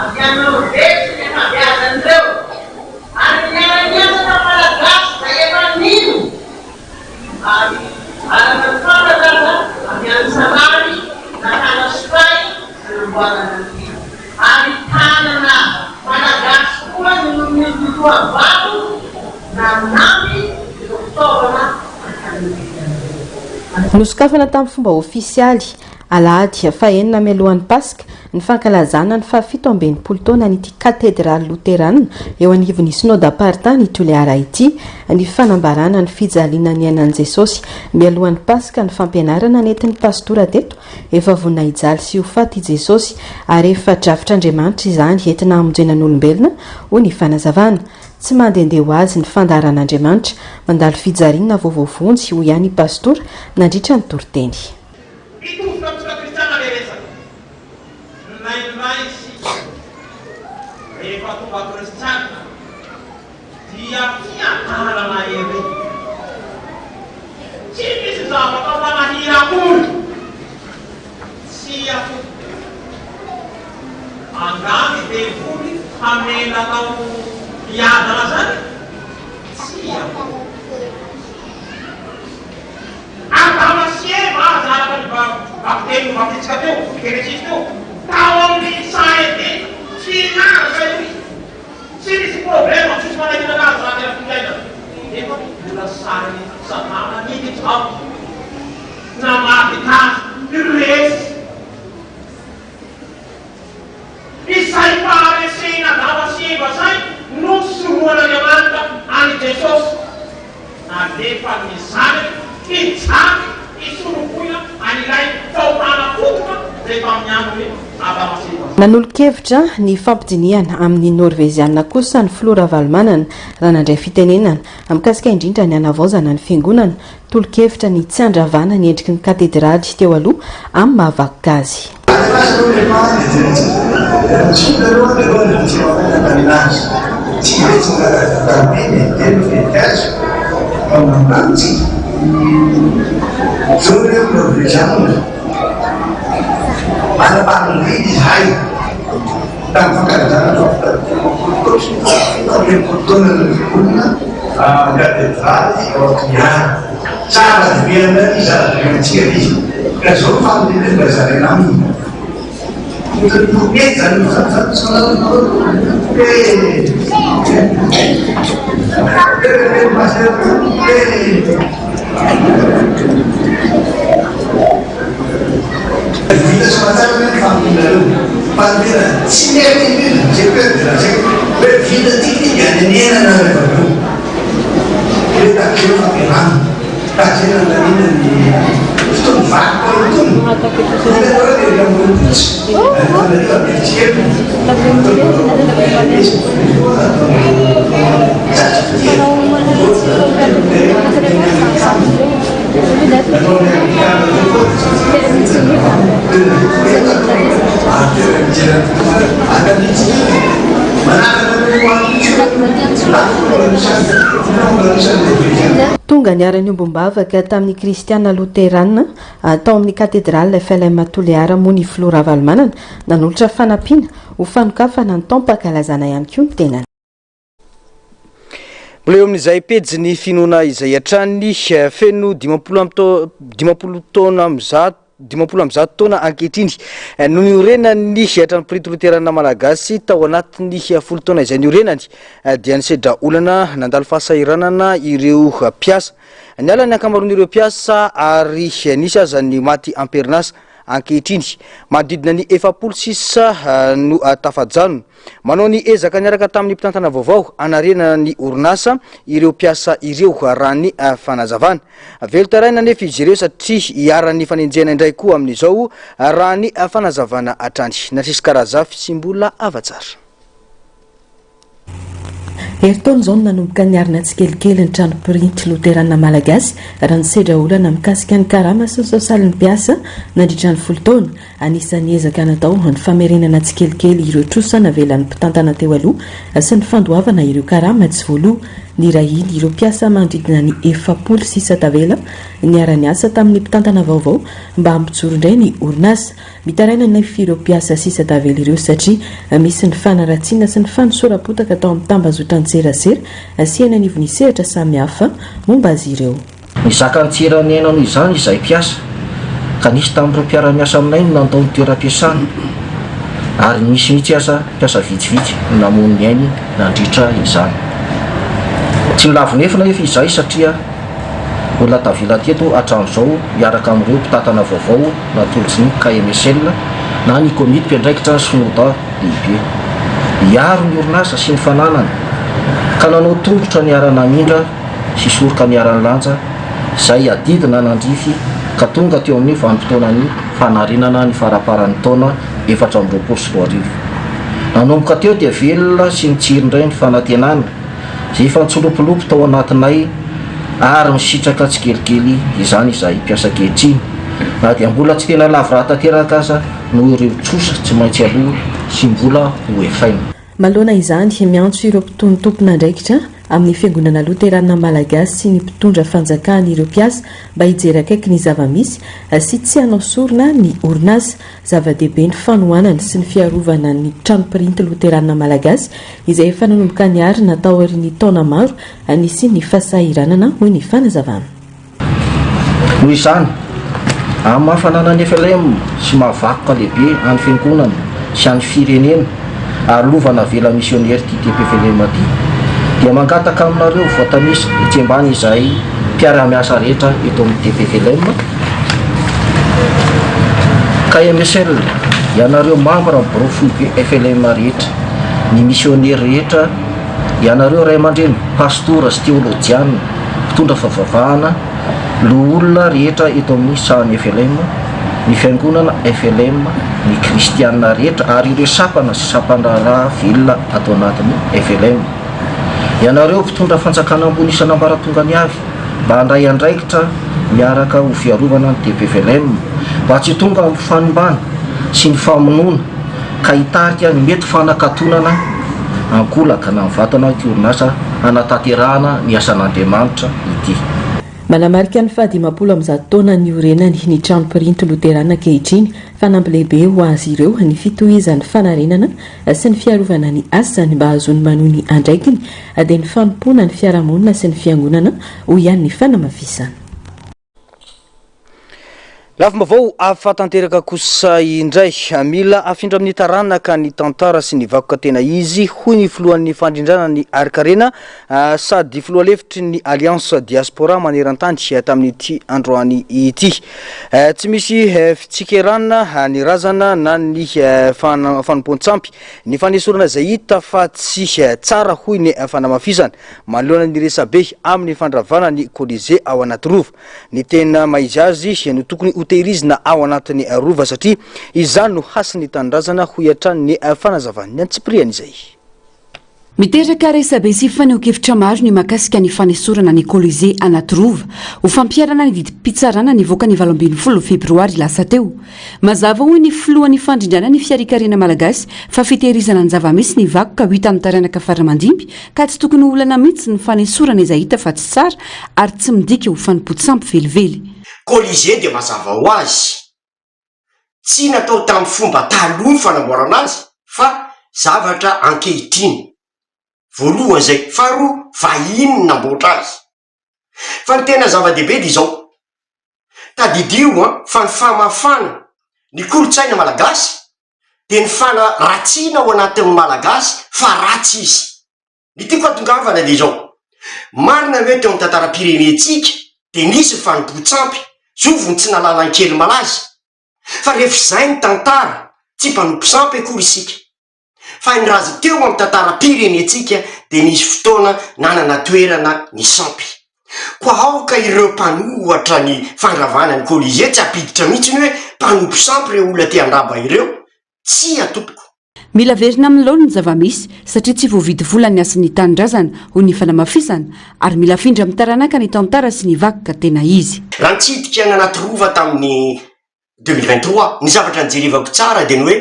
Avy any Norvezy ny ankabeazan'ireo. Ary niara-niasa tamin'ny Malagasy izay efa nino. Ary araka ny fantatra aza avy any Salary nakana sokay nanamboarana an'ity. Ary tanana Malagasy koa no nitotoa vato nanampy ireo fitaovana nankany ivelany ireo. Nosokafana tamin'ny fomba ofisialy, alahady fahenina mialohan'ny Paska, ny fankalazana ny fahafito amby enimpolo taonan'ity katedraly loterana eo anivon'ny Synodam-paritany Toliara ity, ny fanambarana ny fijaliana niainan'i Jesosy mialohan'ny Paska, ny fampianarana nentin'ny pastora teto Efa vonona hijaly sy ho faty i Jesosy, ary efa drafitr'Andriamanitra izany entina hamonjena ny olombelona, hoy ny fanazavana. Tsy mandehandeha ho azy ny fandaharan'Andriamanitra. Mandalo fijaliana vao voavonjy, hoy ihany i Pastora, nandritra ny toriteny. Mitovy tamintsika kristiana le resaka. Ninainay isika rehefa tonga kristiana dia fiadanana ery. Tsy misy zavatra manahira akory. Tsia tompoko. Angaha ny devoly hamela anao hiadana zany? Tsia tompoko. Adama sy Eva aza araka ny vakiteny novakintsika teo, Genesisy teo, tao amin'ny saha Edena, finaritra ery. Tsy misy problème, tsisy manahirana azy raha ny amin'ny fiainana. Nefa mbola sahin'i Satana niditra ao, namadika azy ho resy. Izay faharesen'Adama sy Eva izay no sorohan'Andriamanitra an'i Jesosy. Nalefany ny Zanany hijaly hisolovoina an'ilay fahotana fototra izay tamin'ny andron'i Adama sy Eva. Nanolo-kevitra ny fampidinihana amin'ny Norveziana kosa ny filoha Ravalomanana raha nandray fitenenana mikasika indrindra ny hanavaozana ny fiangonana, tolo-kevitra ny tsy handravana ny endriky ny katedraly teo aloha amin'ny maha vakoka azy. Tamin'ny fankalazana faha-67 taonan'ny Fiangonana Katedraly ao Toliara. Zava-dehibe aminay ity, zava-dehibe amintsika ity. Ka izao no fanontaniana mba zaraina aminy. Vita soamantsara ve ny famonoanareo? Fa ny tena tsy mety indrindra, zay koa dia lazaiko hoe vita ty ty dia anenenana nareo avy eo. Hoe takeo fampiarahana, takeo nandaniana ny fotoana vaky tao itony. Hitanareo le ery ambony fotsy, Antananarivo Ambiatrikely, Tonga niara-niombom-bavaka tamin'ny Kristiana Loterana tao amin'ny Katedraly FLM Toliara moa ny Filoha Ravalomanana, nanolotra fanampiana ho fanokafana ny taom-pankalazana ihany koa ny tenany. Mbola eo amin'izay pejin'ny finoana izay hatrany, feno 50 amby tao- 50 taona amby zato 150 taona ankehitriny no niorenan'ny trano printy loterana malagasy. Tao anatin'ny folo taona izay niorenany dia nisedra olana, nandalo fahasahiranana ireo mpiasa. Niala ny ankamaroan'ireo mpiasa ary nisy aza ny maty am-perinasa. Ankehitriny, manodidina ny 40 sisa no tafajanona. Manao ny ezaka niaraka tamin'ny mpitantana vaovao hanarenana ny orinasa ireo mpiasa ireo, raha ny fanazavana. Velon-taraina anefa izy ireo satria iharan'ny fanenjehana indray koa amin'izao, raha ny fanazavana hatrany. Narciska Razafy sy Mbola Havatsara. Herintaona izao no nanomboka niarina tsikelikely ny trano printy loterana malagasy raha nisedra olana mikasika ny karama sy ny sosialin'ny mpiasa nandritra ny folo taona. Anisan'ny ezaka natao ny famerenana tsikelikely ireo trosa navelan'ny mpitantana teo aloha sy ny fandoavana ireo karama tsy voaloa. Nirahiny ireo mpiasa manodidina ny 40 sisa tavela niara-niasa tamin'ny mpitantana vaovao mba hampijoro indray ny orinasa. Mitaraina anefa ireo mpiasa sisa tavela ireo satria misy ny fanaratsiana sy ny fanosoram-potaka atao amin'ny tambazotran-tserasera sy eny anivon'ny sehatra samihafa momba azy ireo. Nizaka ny tsy eran'ny aina noho izany izahay mpiasa, ka nisy tamin'ireo mpiara-miasa aminay no nandao ny toeram-piasana, ary nisy mihitsy aza mpiasa vitsivitsy no namono ny ainy nandritra izany. Tsy nilavonefona anefa izahay satria mbola tavela teto hatramin'izao miaraka amin'ireo mpitantana vaovao natolotry ny KMSL na ny Komity mpiandraikitra ny Synoda lehibe hiaro ny orinasa sy ny fananany ka nanao tongotra niara-namindra sy soroka niara-nilanja izay adidy nanandrify ka tonga teo amin'ny vanim-potoanan'ny fanarenana ny faramparan'ny taona 2024. Nanomboka teo dia velona sy nitsiry indray ny fanantenana izay efa nitsolopolopy tao anatinay ary misitraka tsikelikely izany izahay mpiasa ankehitriny na dia mbola tsy tena lavorary tanteraka aza noho ireo trosa tsy maintsy aloa sy mbola ho efaina. Manoloana izany, miantso ireo mpitony tompon'andraikitra amin'ny Fiangonana Loterana Malagasy sy ny mpitondra fanjakana ireo mpiasa mba hijery akaiky ny zava-misy sy tsy hanao sorona ny orinasa. Zava-dehibe ny fanohanana sy ny fiarovana ny trano printy loterana malagasy izay efa nanomboka niarina taorian'ny taona maro nisian'ny fahasahiranana, hoy ny fanazavana. Noho izany, amin'ny maha fananan'ny flm sy maha vakoka lehibe an'ny Fiangonana sy an'ny firenena ary lova navelan'ny misionera ity TPFLM ity, dia mangataka aminareo voatanisa etsy ambany izahay mpiara-miasa rehetra eto amin'ny TPFLM, KMSL, ianareo mambra ny birao foibe FLM rehetra, ny misionera rehetra, ianareo ray aman-dreny, pastora sy teolojiana, mpitondra fivavahana, loholona rehetra eto amin'ny sahan'ny FLM, ny fiangonana FLM, ny kristiana rehetra ary ireo sampana sy sampan-draharaha velona ato anatin'ny FLM. Ianareo mpitondra fanjakana ambony isan'ambaratongany avy mba handray andraikitra miaraka ho fiarovana ny TPFLM mba tsy ho tonga amin'ny fanimbana sy ny famonoana ka hitarika ny mety fanakatonana ankolaka na mivantana ity orinasa hanatanterahana ny asan'Andriamanitra ity. Manamarika ny faha-150 taona niorenany ny trano printy loterana ankehitriny. Fanamby lehibe ho azy ireo ny fitohizan'ny fanarenana sy ny fiarovana ny asany mba hahazoany manohy ny andraikiny dia ny fanompoana ny fiarahamonina sy ny fiangonana, hoy ihany ny fanamafisana. Lafim-baovao hafa tanteraka kosa indray. Mila afindra amin'ny taranaka ny tantara sy ny vakoka tena izy, hoy ny filohan'ny fandrindrana ny harinkarena sady filoha lefitry ny Alliance Diaspora maneran-tany tamin'ity androany ity. Tsy misy fitsikerana ny razana na ny fanompoan-tsampy ny fanesorana izay hita fa tsy tsara, hoy ny fanamafisana manoloana ny resabe amin'ny fandravana ny Colisée ao Anatirova. Ny tena maha izy azy no tokony hotehirizina ao anatin'ny Rova satria izany no hasin'ny tanindrazana, hoy hatrany ny fanazavan'ny antsipiriany izay. Miteraka resabe sy fanehoan-kevitra maro ny mahakasika ny fanesorana ny Colisée Anatirova ho fampiharana ny didim-pitsarana nivoaka ny 18 febroary lasa teo. Mazava hoy ny filohan'ny fandrindrana ny fiarikarena malagasy fa fitehirizana ny zava-misy ny vakoka ho hita amin'ny taranaka faramandimby ka tsy tokony ho olana mihitsy ny fanesorana izay hita fa tsy tsara ary tsy midika ho fanompoan-tsampy velively. Colisée dia mazava ho azy, tsy natao tamin'ny fomba taloha ny fanamboarana azy fa zavatra ankehitriny. Voalohany izay. Faharoa, vahiny no namboatra azy. Fa ny tena zava-dehibe dia izao, tadidio an, fa ny famafana ny kolontsaina malagasy dia ny fanaratsiana ao anatin'ny malagasy fa ratsy izy. Ny tiako hatongavana dia izao, marina ve teo amin'ny tantaram-pirenentsika dia nisy ny fanompoan-tsampy, zovy no tsy nahalala ny kely malaza? Fa rehefa izay ny tantara, tsy mpanompo sampy akory isika. Fa ny raza teo amin'ny tantaram-pirenentsika dia nisy fotoana nanana toerana ny sampy. Koa aoka ireo mpanohatra ny fandravana ny Colisée tsy hampiditra mihitsy ny hoe mpanompo sampy ireo olona te handrava ireo. Tsia tompoko. Mila averina amin'ny laoniny ny zava-misy satria tsy voavidy vola ny hasin'ny tanindrazana, hoy ny fanamafisana, ary mila afindra amin'ny taranaka ny tantara sy ny vakoka tena izy. Raha nitsidika ny Anatirova tamin'ny 2023, ny zavatra nijerevako tsara dia ny hoe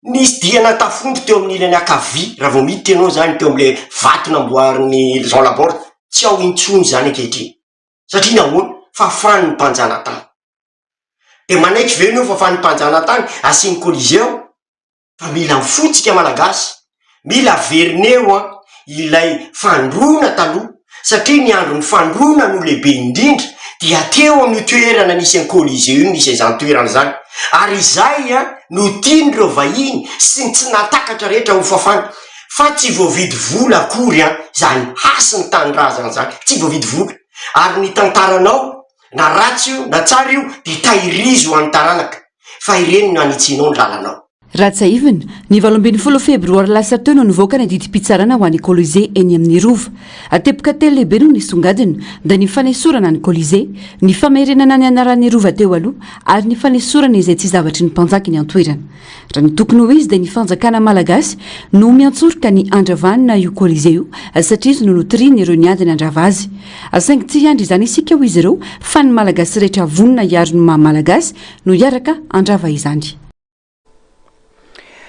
Nisy diana tafondro teo amin'ny ilany ankavia, raha vao miditra ianao izany teo amin'ilay vato namboarin'i Jean Laborde, tsy ao intsony izany ankehitriny. Satria nahoana? Fafan'ny mpanjanatany. Dia manaiky ve ianao fafan'ny mpanjanatany asiany colisée ao? Fa mila mifoha tsika Malagasy, mila averina eo an ilay fandroana taloha satria ny andron'ny fandroana no lehibe indrindra dia teo amin'io toerana nisy an'i Colisée io no nisy an'izany toerana izany ary izay no tian'ireo vahiny sy ny tsy nahatakatra rehetra ho fafana fa tsy voavidy vola akory an izany hasin'ny tanindrazana izany tsy voavidy vola ary ny tantaranao na ratsy io na tsara io dia tahirizo ho an'ny taranaka fa ireny no hanitsianao ny lalanao. Raha tsiahivina, ny 18 febroary lasa teo no nivoaka ny didim-pitsarana ho an'ny Colisée eny amin'ny Rova. Teboka telo lehibe no nisongadina, dia ny fanesorana ny Colisée, ny famerenana ny anaran'ny Rova teo aloha ary ny fanesorana izay tsy zavatry ny mpanjaka eny an-toerana. Raha ny tokony ho izy dia ny fanjakana malagasy no miantsoroka ny handravanina io Colisée io satria izy no notorian'ireo niady nandrava azy. Saingy tsy hiandry izany isika hoy izy ireo fa ny Malagasy rehetra vonona hiaro ny maha Malagasy no hiaraka handrava izany.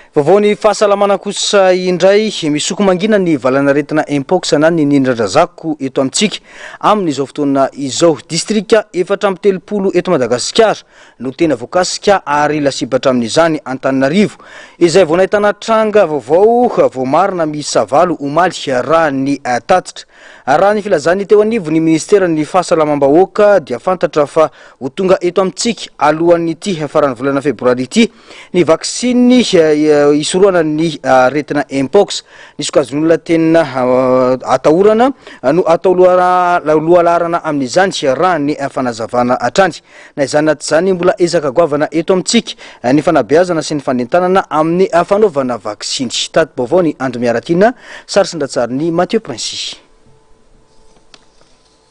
Vaovao ny fahasalamana kosa indray, misoko mangina ny valanaretina Mpox na ny nindran-drazako eto amintsika amin'izao fotoana izao. Distrika 34 eto Madagasikara no tena voakasika ary lasibatra amin'izany Antananarivo, izay vao nahitana tranga vaovao voamarina miisa valo omaly raha ny tatitra. Raha ny filazan'ny teo anivon'ny ministeran'ny fahasalamam-bahoaka dia fantatra fa ho tonga eto amintsika alohan'ity faran'ny volana febroary ity ny vaksiny hisorohana ny aretina mpox. Ny sokajin'olona tena atahorana no atao lohalaharana amin'izany raha ny fanazavana hatrany. Na izany na tsy izany, mbola ezaka goavana eto amintsika ny fanabeazana sy ny fanentanana amin'ny fanaovana vaksiny. Tati-baovao ny Andry Miaratiana, sary sy an-dratsarin'i Mathieu Princi.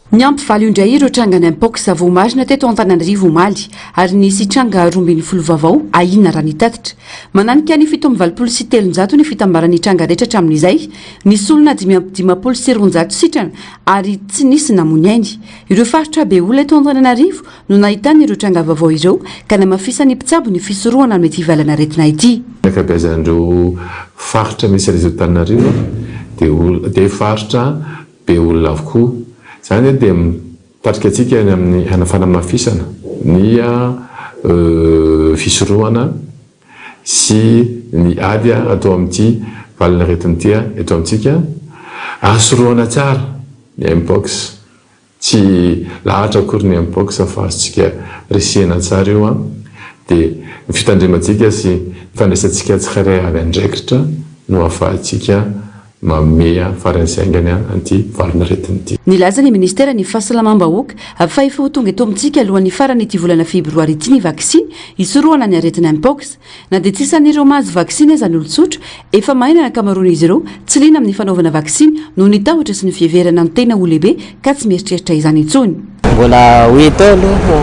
Niampy valo indray ireo trangana Mpox voamarina teto Antananarivo omaly ary nisy tranga 12 vaovao ahiana raha ny tatitra. Mananika ny 387 ny fitambaran'ny tranga rehetra hatramin'izay, nisy olona 255 sitrana ary tsy nisy namoy ainy. Ireo faritra be olona eto Antananarivo no nahitana ireo tranga vaovao ireo ka namafisan'ny mpitsabo ny fisorohana amin'ity valan'aretina ity. Ny ankabeazan'ireo faritra misy an'izy eto Antananarivo dia faritra be olona avokoa. Izany dia mitarika antsika any amin'ny fanamafisana ny fisorohana sy ny ady atao amin'ity valanaretina ity eto amintsika. Ary sorohana tsara ny Mpox. Tsy lahatra akory ny mpox fa azontsika resena tsara io an! Dia ny fitandremantsika sy ny fandraisantsika tsirairay avy andraikitra no ahafahantsika manome faran'izay haingana an'ity valanaretina ity. Nilaza ny minisiteran'ny Fahasalamam-bahoaka fa efa ho tonga eto amintsika alohan'ny faran'ity volana febroary ity ny vaksiny hisorohana ny aretina mpox. Na dia tsy isan'ireo mahazo vaksiny aza ny olon-tsotra, efa mahay ny ankamaroan'izy ireo tsy liana amin'ny fanaovana vaksiny noho ny tahotra sy ny fiheverana ny tena ho lehibe ka tsy mieritreritra izany intsony. Mbola ho hita eo aloha fa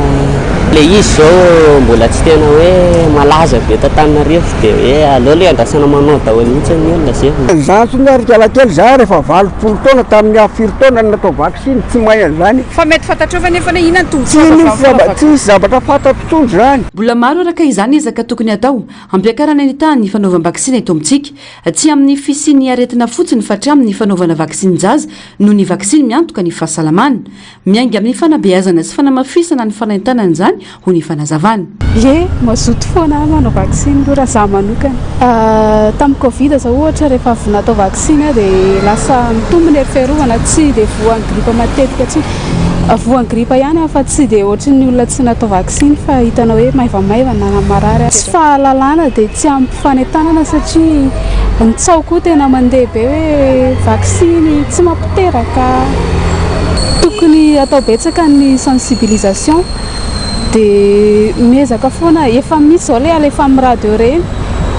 ilay izy izao mbola tsy tena hoe malaza be eto Antananarivo dia hoe aleo aloha iandrasana manao daholo mihitsy ny olona izay vao. Za intsony ary ikalakely za rehefa 80 taona tamin'ny aho firy taona no natao vaksiny tsy mahay an'izany. Fa mety fantatrao ve nefa hoe inona ny Tsy tombotsoa azo avy misy amin'ny zava fanaovana tsy misy zavatra fantatro intsony zany. Mbola maro araka izany ny ezaka tokony hatao hampiakarana ny tahan'ny fanaovam-baksiny eto amintsika. Tsy amin'ny fisian'ny aretina fotsiny fa hatramin'ny fanaovana vaksinin-jaza noho ny vaksiny miantoka ny fahasalamana. Miainga amin'ny fanabeazana sy fanamafisana ny fanentanana izany hoy ny fanazavana. Ie, mazoto foana aho manao vaksiny aloha raha izaho manokana. Tamin'ny covid izao ohatra rehefa avy natao vaksiny aho dia lasa mitombo ny hery fiarovana, tsy dia voan'ny gripa matetika intsony. Voan'ny gripa ihany aho fa tsy dia ohatran'ny olona tsy natao vaksiny fa hitanao hoe maivamaivana na marary. Tsy fahalalana dia tsy ampy fanentanana satria ny tsaho koa tena mandeha be hoe vaksiny tsy mampiteraka. Tokony atao betsaka ny sensibilisation dia miezaka foana, efa misy izao ilay alefa amin'ny radio ireny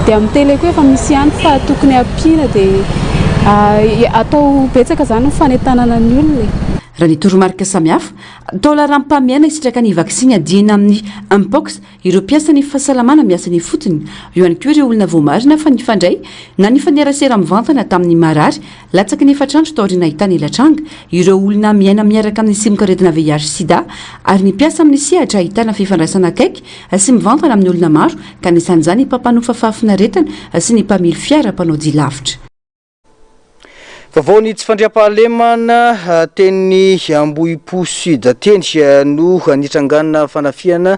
dia amin'ny télé koa efa misy ihany fa tokony ampiana dia atao betsaka izany ny fanentanana ny olona e. Raha ny toromarika samihafa, atao laharam-pahamehana hisitraka ny vaksiny iadiana amin'ny Mpox Ireo mpiasan'ny fahasalamana miasa eny ifotony, eo ihany koa ireo olona voamarina fa nifandray na nifanerasera mivantana tamin'ny marary latsaky ny efatra andro taorian'ny nahitana ilay tranga, ireo olona miaina miaraka amin'ny tsimokaretina VIH-Sida ary ny mpiasa amin'ny sehatra ahitana fifandraisana akaiky sy mivantana amin'ny olona maro ka anisan'izany ny mpampanofa fahafinaretana sy ny mpamily fiara mpanao dia lavitra. Vaovao ny tsy fandriampahalemana teny Ambohipo Sud teny no nitrangana fanafihana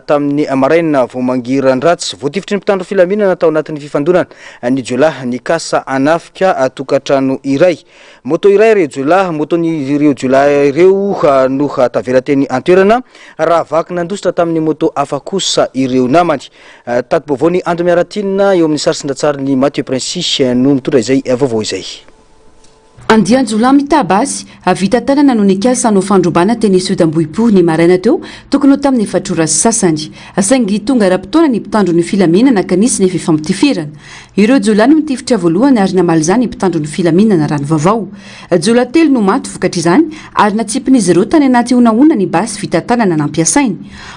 tamin'ny maraina vao mangiran-dratsy. Voatifitry ny mpitandro filaminana tao anatin'ny fifandonana ny jiolahy nikasa hanafika tokantrano iray. Moto iray ireo jiolahy, moton'ireo jiolahy ireo no tavela teny an-toerana raha vaky nandositra tamin'ny moto hafa kosa ireo namany. Tati-baovao ny Andro Miaratina eo amin'ny sary sy an-tsarin'i Mathieu Princi no mitondra izay vaovao izay. Andian-jiolahy mitaha basy vita tanana no nikasa hanao fandrobana teny Sud Ambohipo ny maraina teo tokony ho tamin'ny efatra ora sy sasany. Saingy tonga ara-potoana ny mpitandro ny filaminana ka nisy ny fifampitifirana. Ireo jiolahy no nitifitra voalohany ary namaly izany ny mpitandro ny filaminana raha ny vaovao. Jiolahy telo no maty vokatr'izany ary natsipin'izy ireo tany anaty honahona ny basy vita tanana nampiasainy.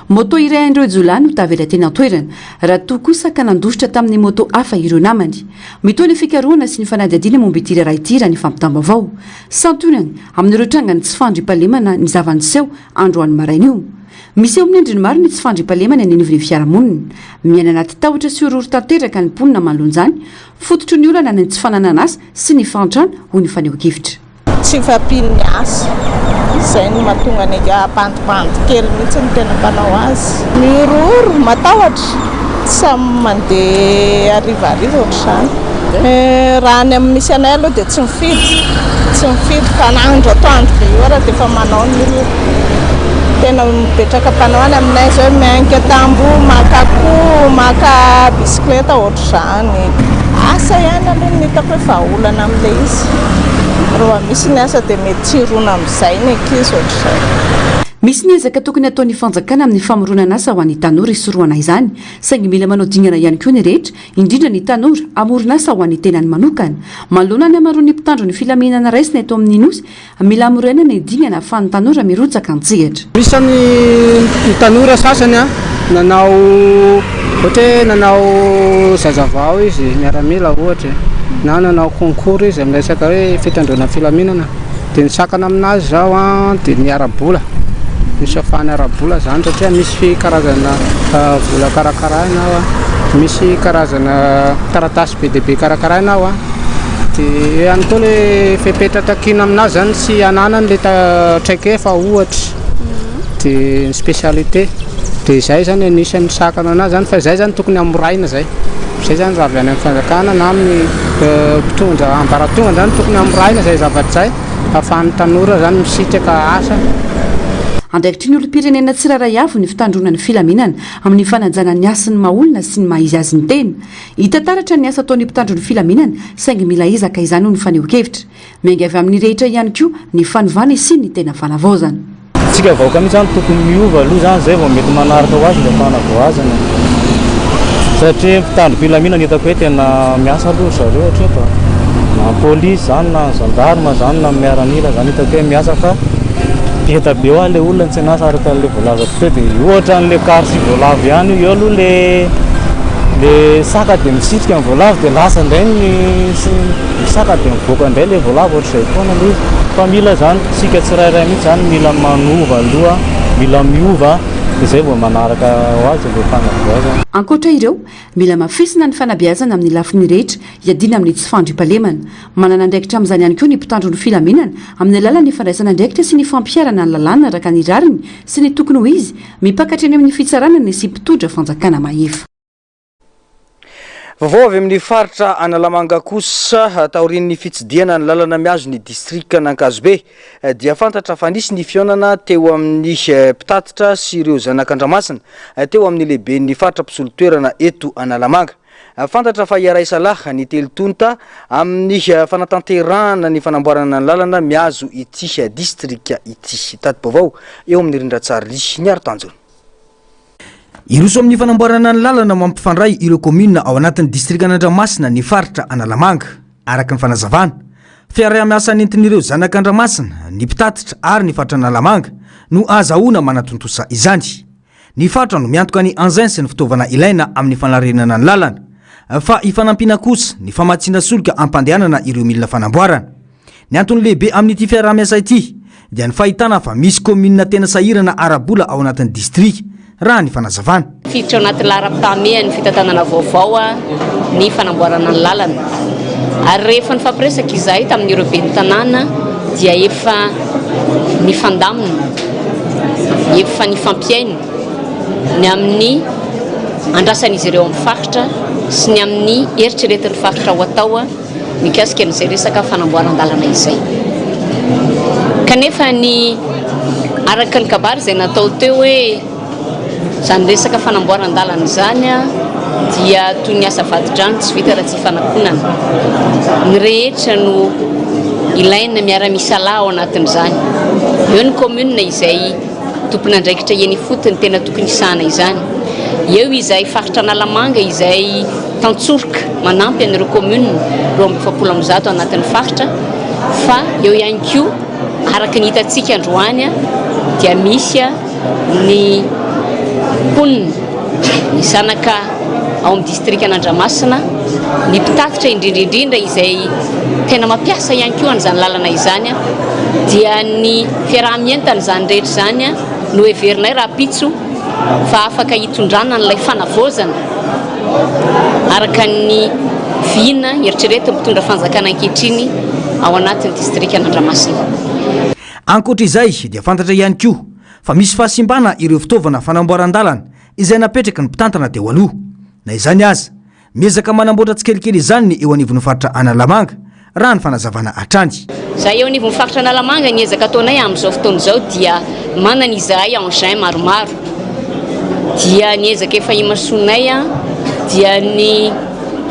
Moto iray an'ireo jiolahy no tavela teny an-toerana, raha toa kosa ka nandositra tamin'ny moto hafa ireo namany. Mitohy ny fikarohana sy ny fanadihadiana momba ity raharaha ity raha ny fampitam-baovao. Santionany amin'ireo trangan'ny tsy fandriampahalemana ny zava-niseho androany maraina io. Miseho amin'ny endriny maro ny tsy fandriampahalemana eny anivon'ny fiarahamonina. Miaina anaty tahotra sy horohoro tanteraka ny mponina manoloana izany. Fototry ny olana ny tsy fananana asa sy ny fahantrana, hoy ny fanehoan-kevitra. Tsy fahampian'ny asa, izay no mahatonga ny bandibandy kely mihitsy no tena mpanao azy. Mihorohoro, matahotra, tsy samy mandeha harivariva ohatr'izany. Raha any amin'ny misy anay aloha dia tsy mifidy, tsy mifidy fa na andro atoandro be io ara dia efa manao ny olona. Tena mipetraka mpanao any aminay izao mianika tamboho, maka akoho, maka bisikileta ohatr'izany. Asa ihany aloha no hitako hoe vahaolana amin'ilay izy. Raha misy ny asa dia mety tsy hirona amin'izay ny ankizy ohatr'izay. Misy ny ezaka tokony hataon'ny fanjakana amin'ny famoronana asa ho an'ny tanora hisorohana izany, saingy mila manao dingana ihany koa ny rehetra, indrindra ny tanora, hamorona asa ho an'ny tenany manokana. Manoloana ny hamaroan'ny mpitandro ny filaminana raisina eto amin'ny Nosy, Mila hamoraina ny dingana ahafahan'ny tanora mirotsaka an-tsehatra. Misy ny tanora sasany nanao ohatra hoe nanao zazavao izy, miaramila ohatra e, na nanao concours izy amin'ny resaka hoe fitandroana filaminana, dia ny sakana aminazy izao an dia ny ara-bola, misy afahany ara-bola izany satria misy karazana vola karakaraina ao an, misy karazana taratasy be dia be karakaraina ao an. Dia eo ihany koa ilay fepetra takiana aminazy zany tsy ananany ilay traikefa ohatra, dia ny spécialité, dia izay zany anisan'ny sakana anazy zany fa izay zany tokony hamoraina izay, izay zany raha avy any amin'ny fanjakana na amin'ny mpitondra ambaratonga zany tokony hamoraina izay zavatra izay. Ahafahan'ny tanora zany misitraka asa. Andraikitry ny olom-pirenena tsirairay avy ny fitandroana ny filaminana amin'ny fanajana ny hasin'ny maha olona sy ny maha izy azy ny tena. Hita taratra ny asa ataon'ny mpitandro ny filaminana saingy mila ezaka izany hoy ny fanehoan-kevitra. Miainga avy amin'ny rehetra ihany koa ny fanovana hisian'ny tena fanavaozana. Tsika vahoaka mihitsy zany tokony miova aloha zany zay vao mety manaraka ho azy le fanavoazana satria mpitandro filaminana hitako hoe tena miasa aloha ry zareo hatreto a, na ny polisy zany na ny gendarme zany na ny miaramila zany hitako hoe miasa fa be be hoa le olona tsy an'asa araka an'le voalazako teo de ohatra an'le kary sy voalavo ihany io, eo aloha le le saka de misitrika ny voalavo de lasa indray ny ny saka de mivoaka indray le voalavo ohatr'izay foana le izy fa mila zany tsika tsirairay mihitsy zany mila manova aloha mila miova de zay vao manaraka ho azy le fanavoazana. Ankoatra ireo, mila hamafisina ny fanabeazana amin'ny lafiny rehetra hiadiana amin'ny tsy fandriampahalemana. Manana andraikitra amin'izany ihany koa ny mpitandro ny filaminana amin'ny alalan'ny fandraisana andraikitra sy ny fampiharana ny lalàna araka ny rariny sy ny tokony ho izy, mipaka hatreny amin'ny fitsarana ny sy mpitondra fanjakana mahefa. Vaovao avy amin'ny faritra Analamanga kosa, taorian'ny fitsidihana ny lalana mihazo ny distrikan'Ankazobe, dia fantatra fa nisy ny fihaonana teo amin'ny mpitatitra sy ireo zanak'Andramasina, teo amin'ny lehiben'ny faritra mpisolo toerana eto Analamanga. Fantatra fa hiara-hisalahy ny telo tonta amin'ny fanatanterahana ny fanamboarana ny lalana mihazo ity distrika ity. Tati-baovao eo amin'ny rindran-tsary Niaro Tanjona. Hiroso amin'ny fanamboarana ny lalana mampifandray ireo kaominina ao anatin'ny distrikan'Andramasina ny faritra Analamanga, araka ny fanazavana. Fiaraha-miasa nentin'ireo zanak'Andramasina, ny mpitatitra ary ny faritra Analamanga no ahazahoana manatontosa izany. Ny faritra no miantoka ny engins sy ny fitaovana ilaina amin'ny fanarenana ny lalana, fa ifanampiana kosa ny famatsiana solika hampandehanana ireo milina fanamboarana. Ny antony lehibe amin'ity fiaraha-miasa ity dia ny fahitana fa misy kaominina tena sahirana ara-bola ao anatin'ny distrika, raha ny fanazavana. Tafiditra ao anaty laharam-pahamehan'ny fitantanana vaovao ny fanamboarana ny lalana. Ary rehefa nifampiresaka izahay tamin'ireo ben'ny tanàna dia efa nifandamina, efa nifampihaino ny amin'ny andrasan'izy ireo amin'ny faritra sy ny amin'ny eritreretin'ny faritra ho atao. mikasika an'izay resaka fanamboaran-dalana izay. Kanefa ny araka ny kabary izay natao teo hoe izany resaka fanamboaran-dalana izany dia toy ny asa vadi-drano tsy vita raha tsy ifanakonana. Ny rehetra no ilaina miara-misalahy ao anatin'izany. Eo ny commune izay tompon'andraikitra eny ifotony tena tokony hisahana izany. Eo izahay faritra Analamanga izay tantsoroka manampy an'ireo commune 142 anatin'ny faritra fa eo ihany koa araka ny hitantsika androany dia misy ny mponina, ny zanaka ao amin'ny distrikan'Andramasina, ny mpitatitra indrindra indrindra izay tena mampiasa ihany koa an'izany lalana izany dia ny fiaraha-mientana izany rehetra izany no heverinay rahampitso fa afaka hitondrana an'ilay fanavaozana araka ny vina eritreretin'ny mpitondra fanjakana ankehitriny ao anatin'ny distrikan'Andramasina. Ankoatra izay dia fantatra ihany koa fa misy fahasimbana ireo fitaovana fanamboaran-dalana izay napetraky ny mpitantana teo aloha. Na izany aza, miezaka manamboatra tsikelikely izany ny eo anivon'ny faritra Analamanga, raha ny fanazavana hatrany. Izahay eo anivon'ny faritra Analamanga, ny ezaka ataonay amin'izao fotoana izao dia manana izahay engins maromaro. Dia ny ezaka efa imasoanay dia ny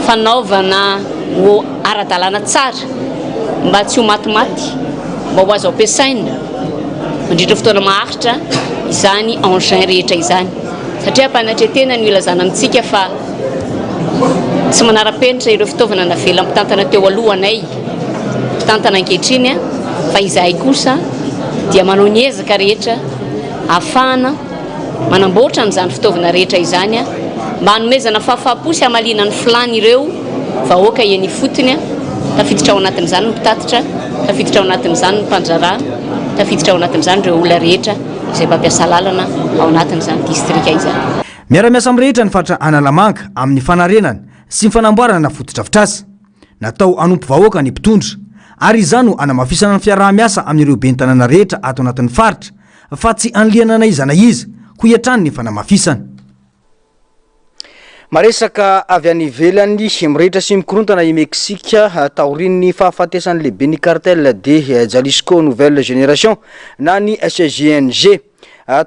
fanaovana ho ara-dalàna tsara mba tsy ho matimaty, mba ho azo ampiasaina mandritra fotoana maharitra izany engins rehetra izany. Satria am-panatretena no ilazana amintsika fa Tsy manara-penitra ireo fitaovana navelan'ny mpitantana teo aloha anay mpitantana ankehitriny fa izahay kosa dia manao ny ezaka rehetra ahafahana manamboatra an'izany fitaovana rehetra izany mba hanomezana fahafaham-po sy hamaliana ny filàn'ireo vahoaka eny ifotony, tafiditra ao anatin'izany ny mpitatitra, tafiditra ao anatin'izany ny mpandraharaha, tafiditra ao anatin'izany ireo olona rehetra izay mpampiasa lalana ao anatin'izany distrika izany. Miara-miasa amin'ny rehetra ny faritra Analamanga amin'ny fanarenana sy ny fanamboarana fotodrafitrasa. Natao hanompo vahoaka ny mpitondra, ary izany no hanamafisana ny fiaraha-miasa amin'ireo ben'ny tanàna rehetra ato anatin'ny faritra fa tsy hanilihana na iza na iza, hoy hatrany ny fanamafisana. Maresaka avy any ivelany, mirehitra sy mikorontana i Meksika taorian'ny fahafatesan'ny lehiben'ny Cartel de Jalisco Nouvelle Génération na ny CJNG.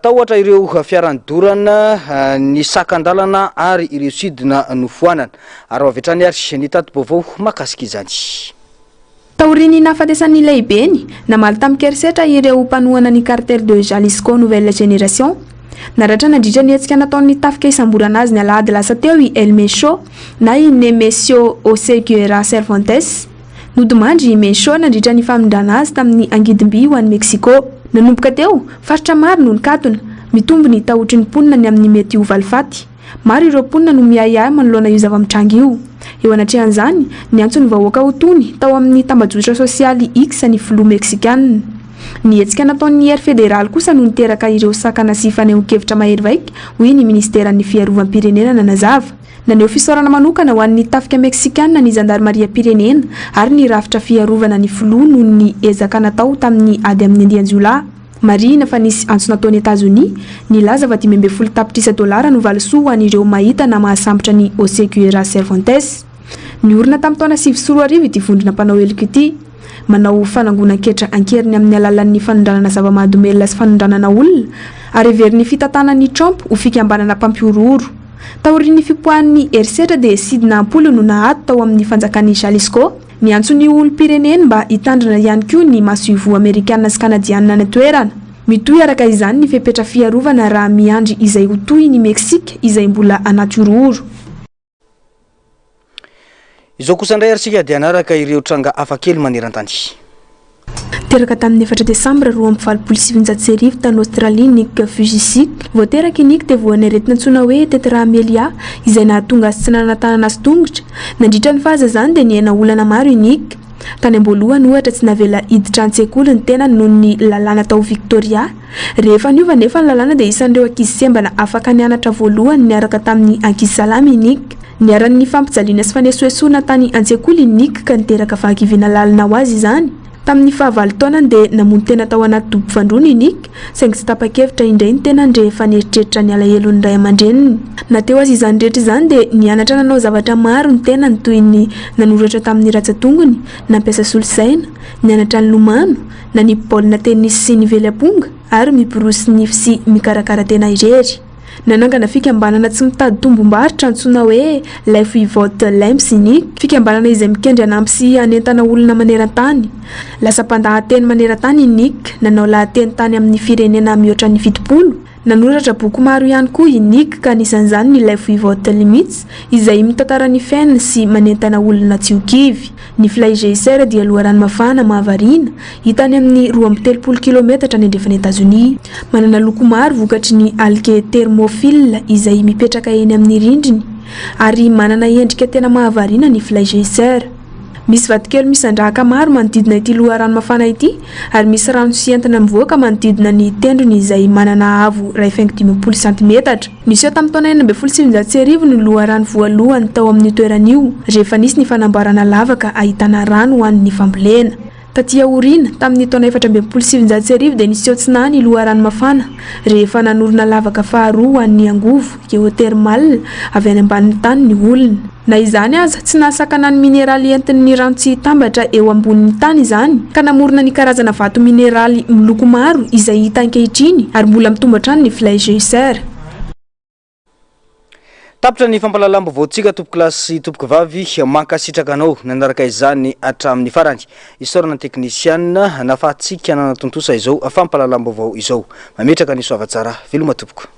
Tahotra ireo fiara nidorana, ny sakan-dalana ary ireo sidina nofoanana. Araho avy hatrany ary ny tati-baovao mahakasika izany. Taorian'ny nahafatesan'ny lehibeny, namaly tamin-kerisetra ireo mpanohana ny Cartel de Jalisco Nouvelle Génération. Naratra nandritra ny hetsika nataon'ny tafika hisamborana azy ny alahady lasa teo i El Mencho, na i Nemesio Oseguera Cervantes. Nodimandry i Mencho nandritra ny famindrana azy tamin'ny angidim-by ho any Mexico. Nanomboka teo, faritra maro no nikatona. Mitombo ny tahotry ny mponina ny amin'ny mety ho valifaty. Maro ireo mponina no miahiahy manoloana io zava-mitranga io. Eo anatrehan'izany, niantso ny vahoaka ho tony tao amin'ny tambajotra sosialy X ny filoha Meksikanina. Ny hetsika nataon'ny hery federaly kosa no niteraka ireo sakana sy fanehoan-kevitra mahery vaika, hoy ny minisiteran'ny fiarovam-pirenena nanazava. Naneho fisaorana manokana ho an'ny tafika Meksikana ny zandarimariam-pirenena ary ny rafitra fiarovana ny filoha noho ny ezaka natao tamin'ny ady amin'ny andian-jiolahy. Marihina fa nisy antso nataon'i Etazonia nilaza fa 15 tapitrisa dolara no valisoa ho an'ireo mahita na mahasambotra an'i Oseguera Cervantes. Niorina tamin'ny taona 2009 ity vondrona mpanao heloka ity. Manao fanangonan-ketra an-keriny amin'ny alalan'ny fanondranana zava-mahadomelina sy fanondranana olona ary heverin'ny fitantanan'i Trump ho fikambanana mpampihorohoro. Taorian'ny fipoahan'ny herisetra dia sidina am-polony no naato tao amin'ny fanjakan'i Jalisco. Niantso ny olom-pireneny mba hitandrina ihany koa ny masoivoho amerikana sy kanadianina any an-toerana. Mitohy araka izany ny fepetra fiarovana raha miandry izay ho tohiny i Meksika izay mbola anaty horohoro. Izao kosa indray ary isika dia hanaraka ireo tranga hafakely maneran-tany. Teraka tamin'ny efatra desambra 1982 tany Aostralia i Nick Vujicic. Vao teraka i Nick dia voan'ny aretina antsoina hoe tetraamelia izay nahatonga azy tsy nanana tanana sy tongotra. Nandritra ny fahazazany dia niaina olana maro i Nick. Tany am-boalohany ohatra tsy navela hiditra an-tsekoly ny tenany noho ny lalàna tao Victoria. Rehefa niova anefa ny lalàna dia isan'ireo ankizy sembana afaka nianatra voalohany niaraka tamin'ny ankizy salama i Nick. Niharan'ny fampijaliana sy fanesoesoana tany an-tsekoly i Nick ka niteraka fahakiviana lalina ho azy izany. Tamin'ny fahavalo taonany dia namono tena tao anaty dobo fandroana i Nick, saingy tsy tapa-kevitra indray ny tenany rehefa nieritreritra ny alahelon'ny ray aman-dreniny. Na teo aza izany rehetra izany dia nianatra nanao zavatra maro ny tenany toy ny nanoratra tamin'ny ratsan-tongony, nampiasa solosaina, nianatra nilomano, nanipy baolina tenisy sy nively amponga ary miborosy nify sy mikarakara tena irery. Nanangana fikambanana tsy mitady tombom-barotra antsoina hoe Life Without Limbs i Nick, fikambanana izay mikendry hanampy sy hanentana olona maneran-tany. Lasa mpandahateny maneran-tany i Nick, nanao lahateny tany amin'ny firenena mihoatra ny 70. Nanoratra boky maro ihany koa i Nick ka anisan'izany ny Life Without Limits izay mitantara ny fiainany sy manentana olona tsy ho kivy. Ny Fly Geyser dia loharano mafana mahavariana hita any amin'ny 32 kilometatra any andrefan'i Etazonia. Manana loko maro vokatry ny algue thermophile izay mipetraka eny amin'ny rindriny ary manana endrika tena mahavariana ny Fly Geyser. Misy vatokely misandrahaka maro manodidina ity loharano mafana ity ary misy rano sy entona mivoaka manodidina ny tendrony izay manana haavo 1,50 santimetatra. Niseho tamin'ny taona 1916 ny loharano voalohany tao amin'io toerana io, rehefa nisy ny fanamboarana lavaka ahitana rano ho an'ny fambolena. Taty aoriana, tamin'ny taona 1964 dia niseho tsy nahy ny loharano mafana, rehefa nanorina lavaka faharoa ho an'ny angovo, géothermal, avy any ambanin'ny tany ny olona. Na izany aza, tsy nahasakana ny mineraly entin'ny rano tsy hitambatra eo ambonin'ny tany izany, ka namorona ny karazana vato mineraly miloko maro izay hita ankehitriny ary mbola mitombo hatrany ny Fly Geyser. Tapitra ny fampahalalam-baovaontsika tompokolahy sy tompokovavy, mankasitraka anao nanaraka izany hatramin'ny farany. Isaorana ny teknisianina nahafahantsika nanatontosa izao fampahalalam-baovao izao. Mametraka ny soavatsara. Veloma tompoko.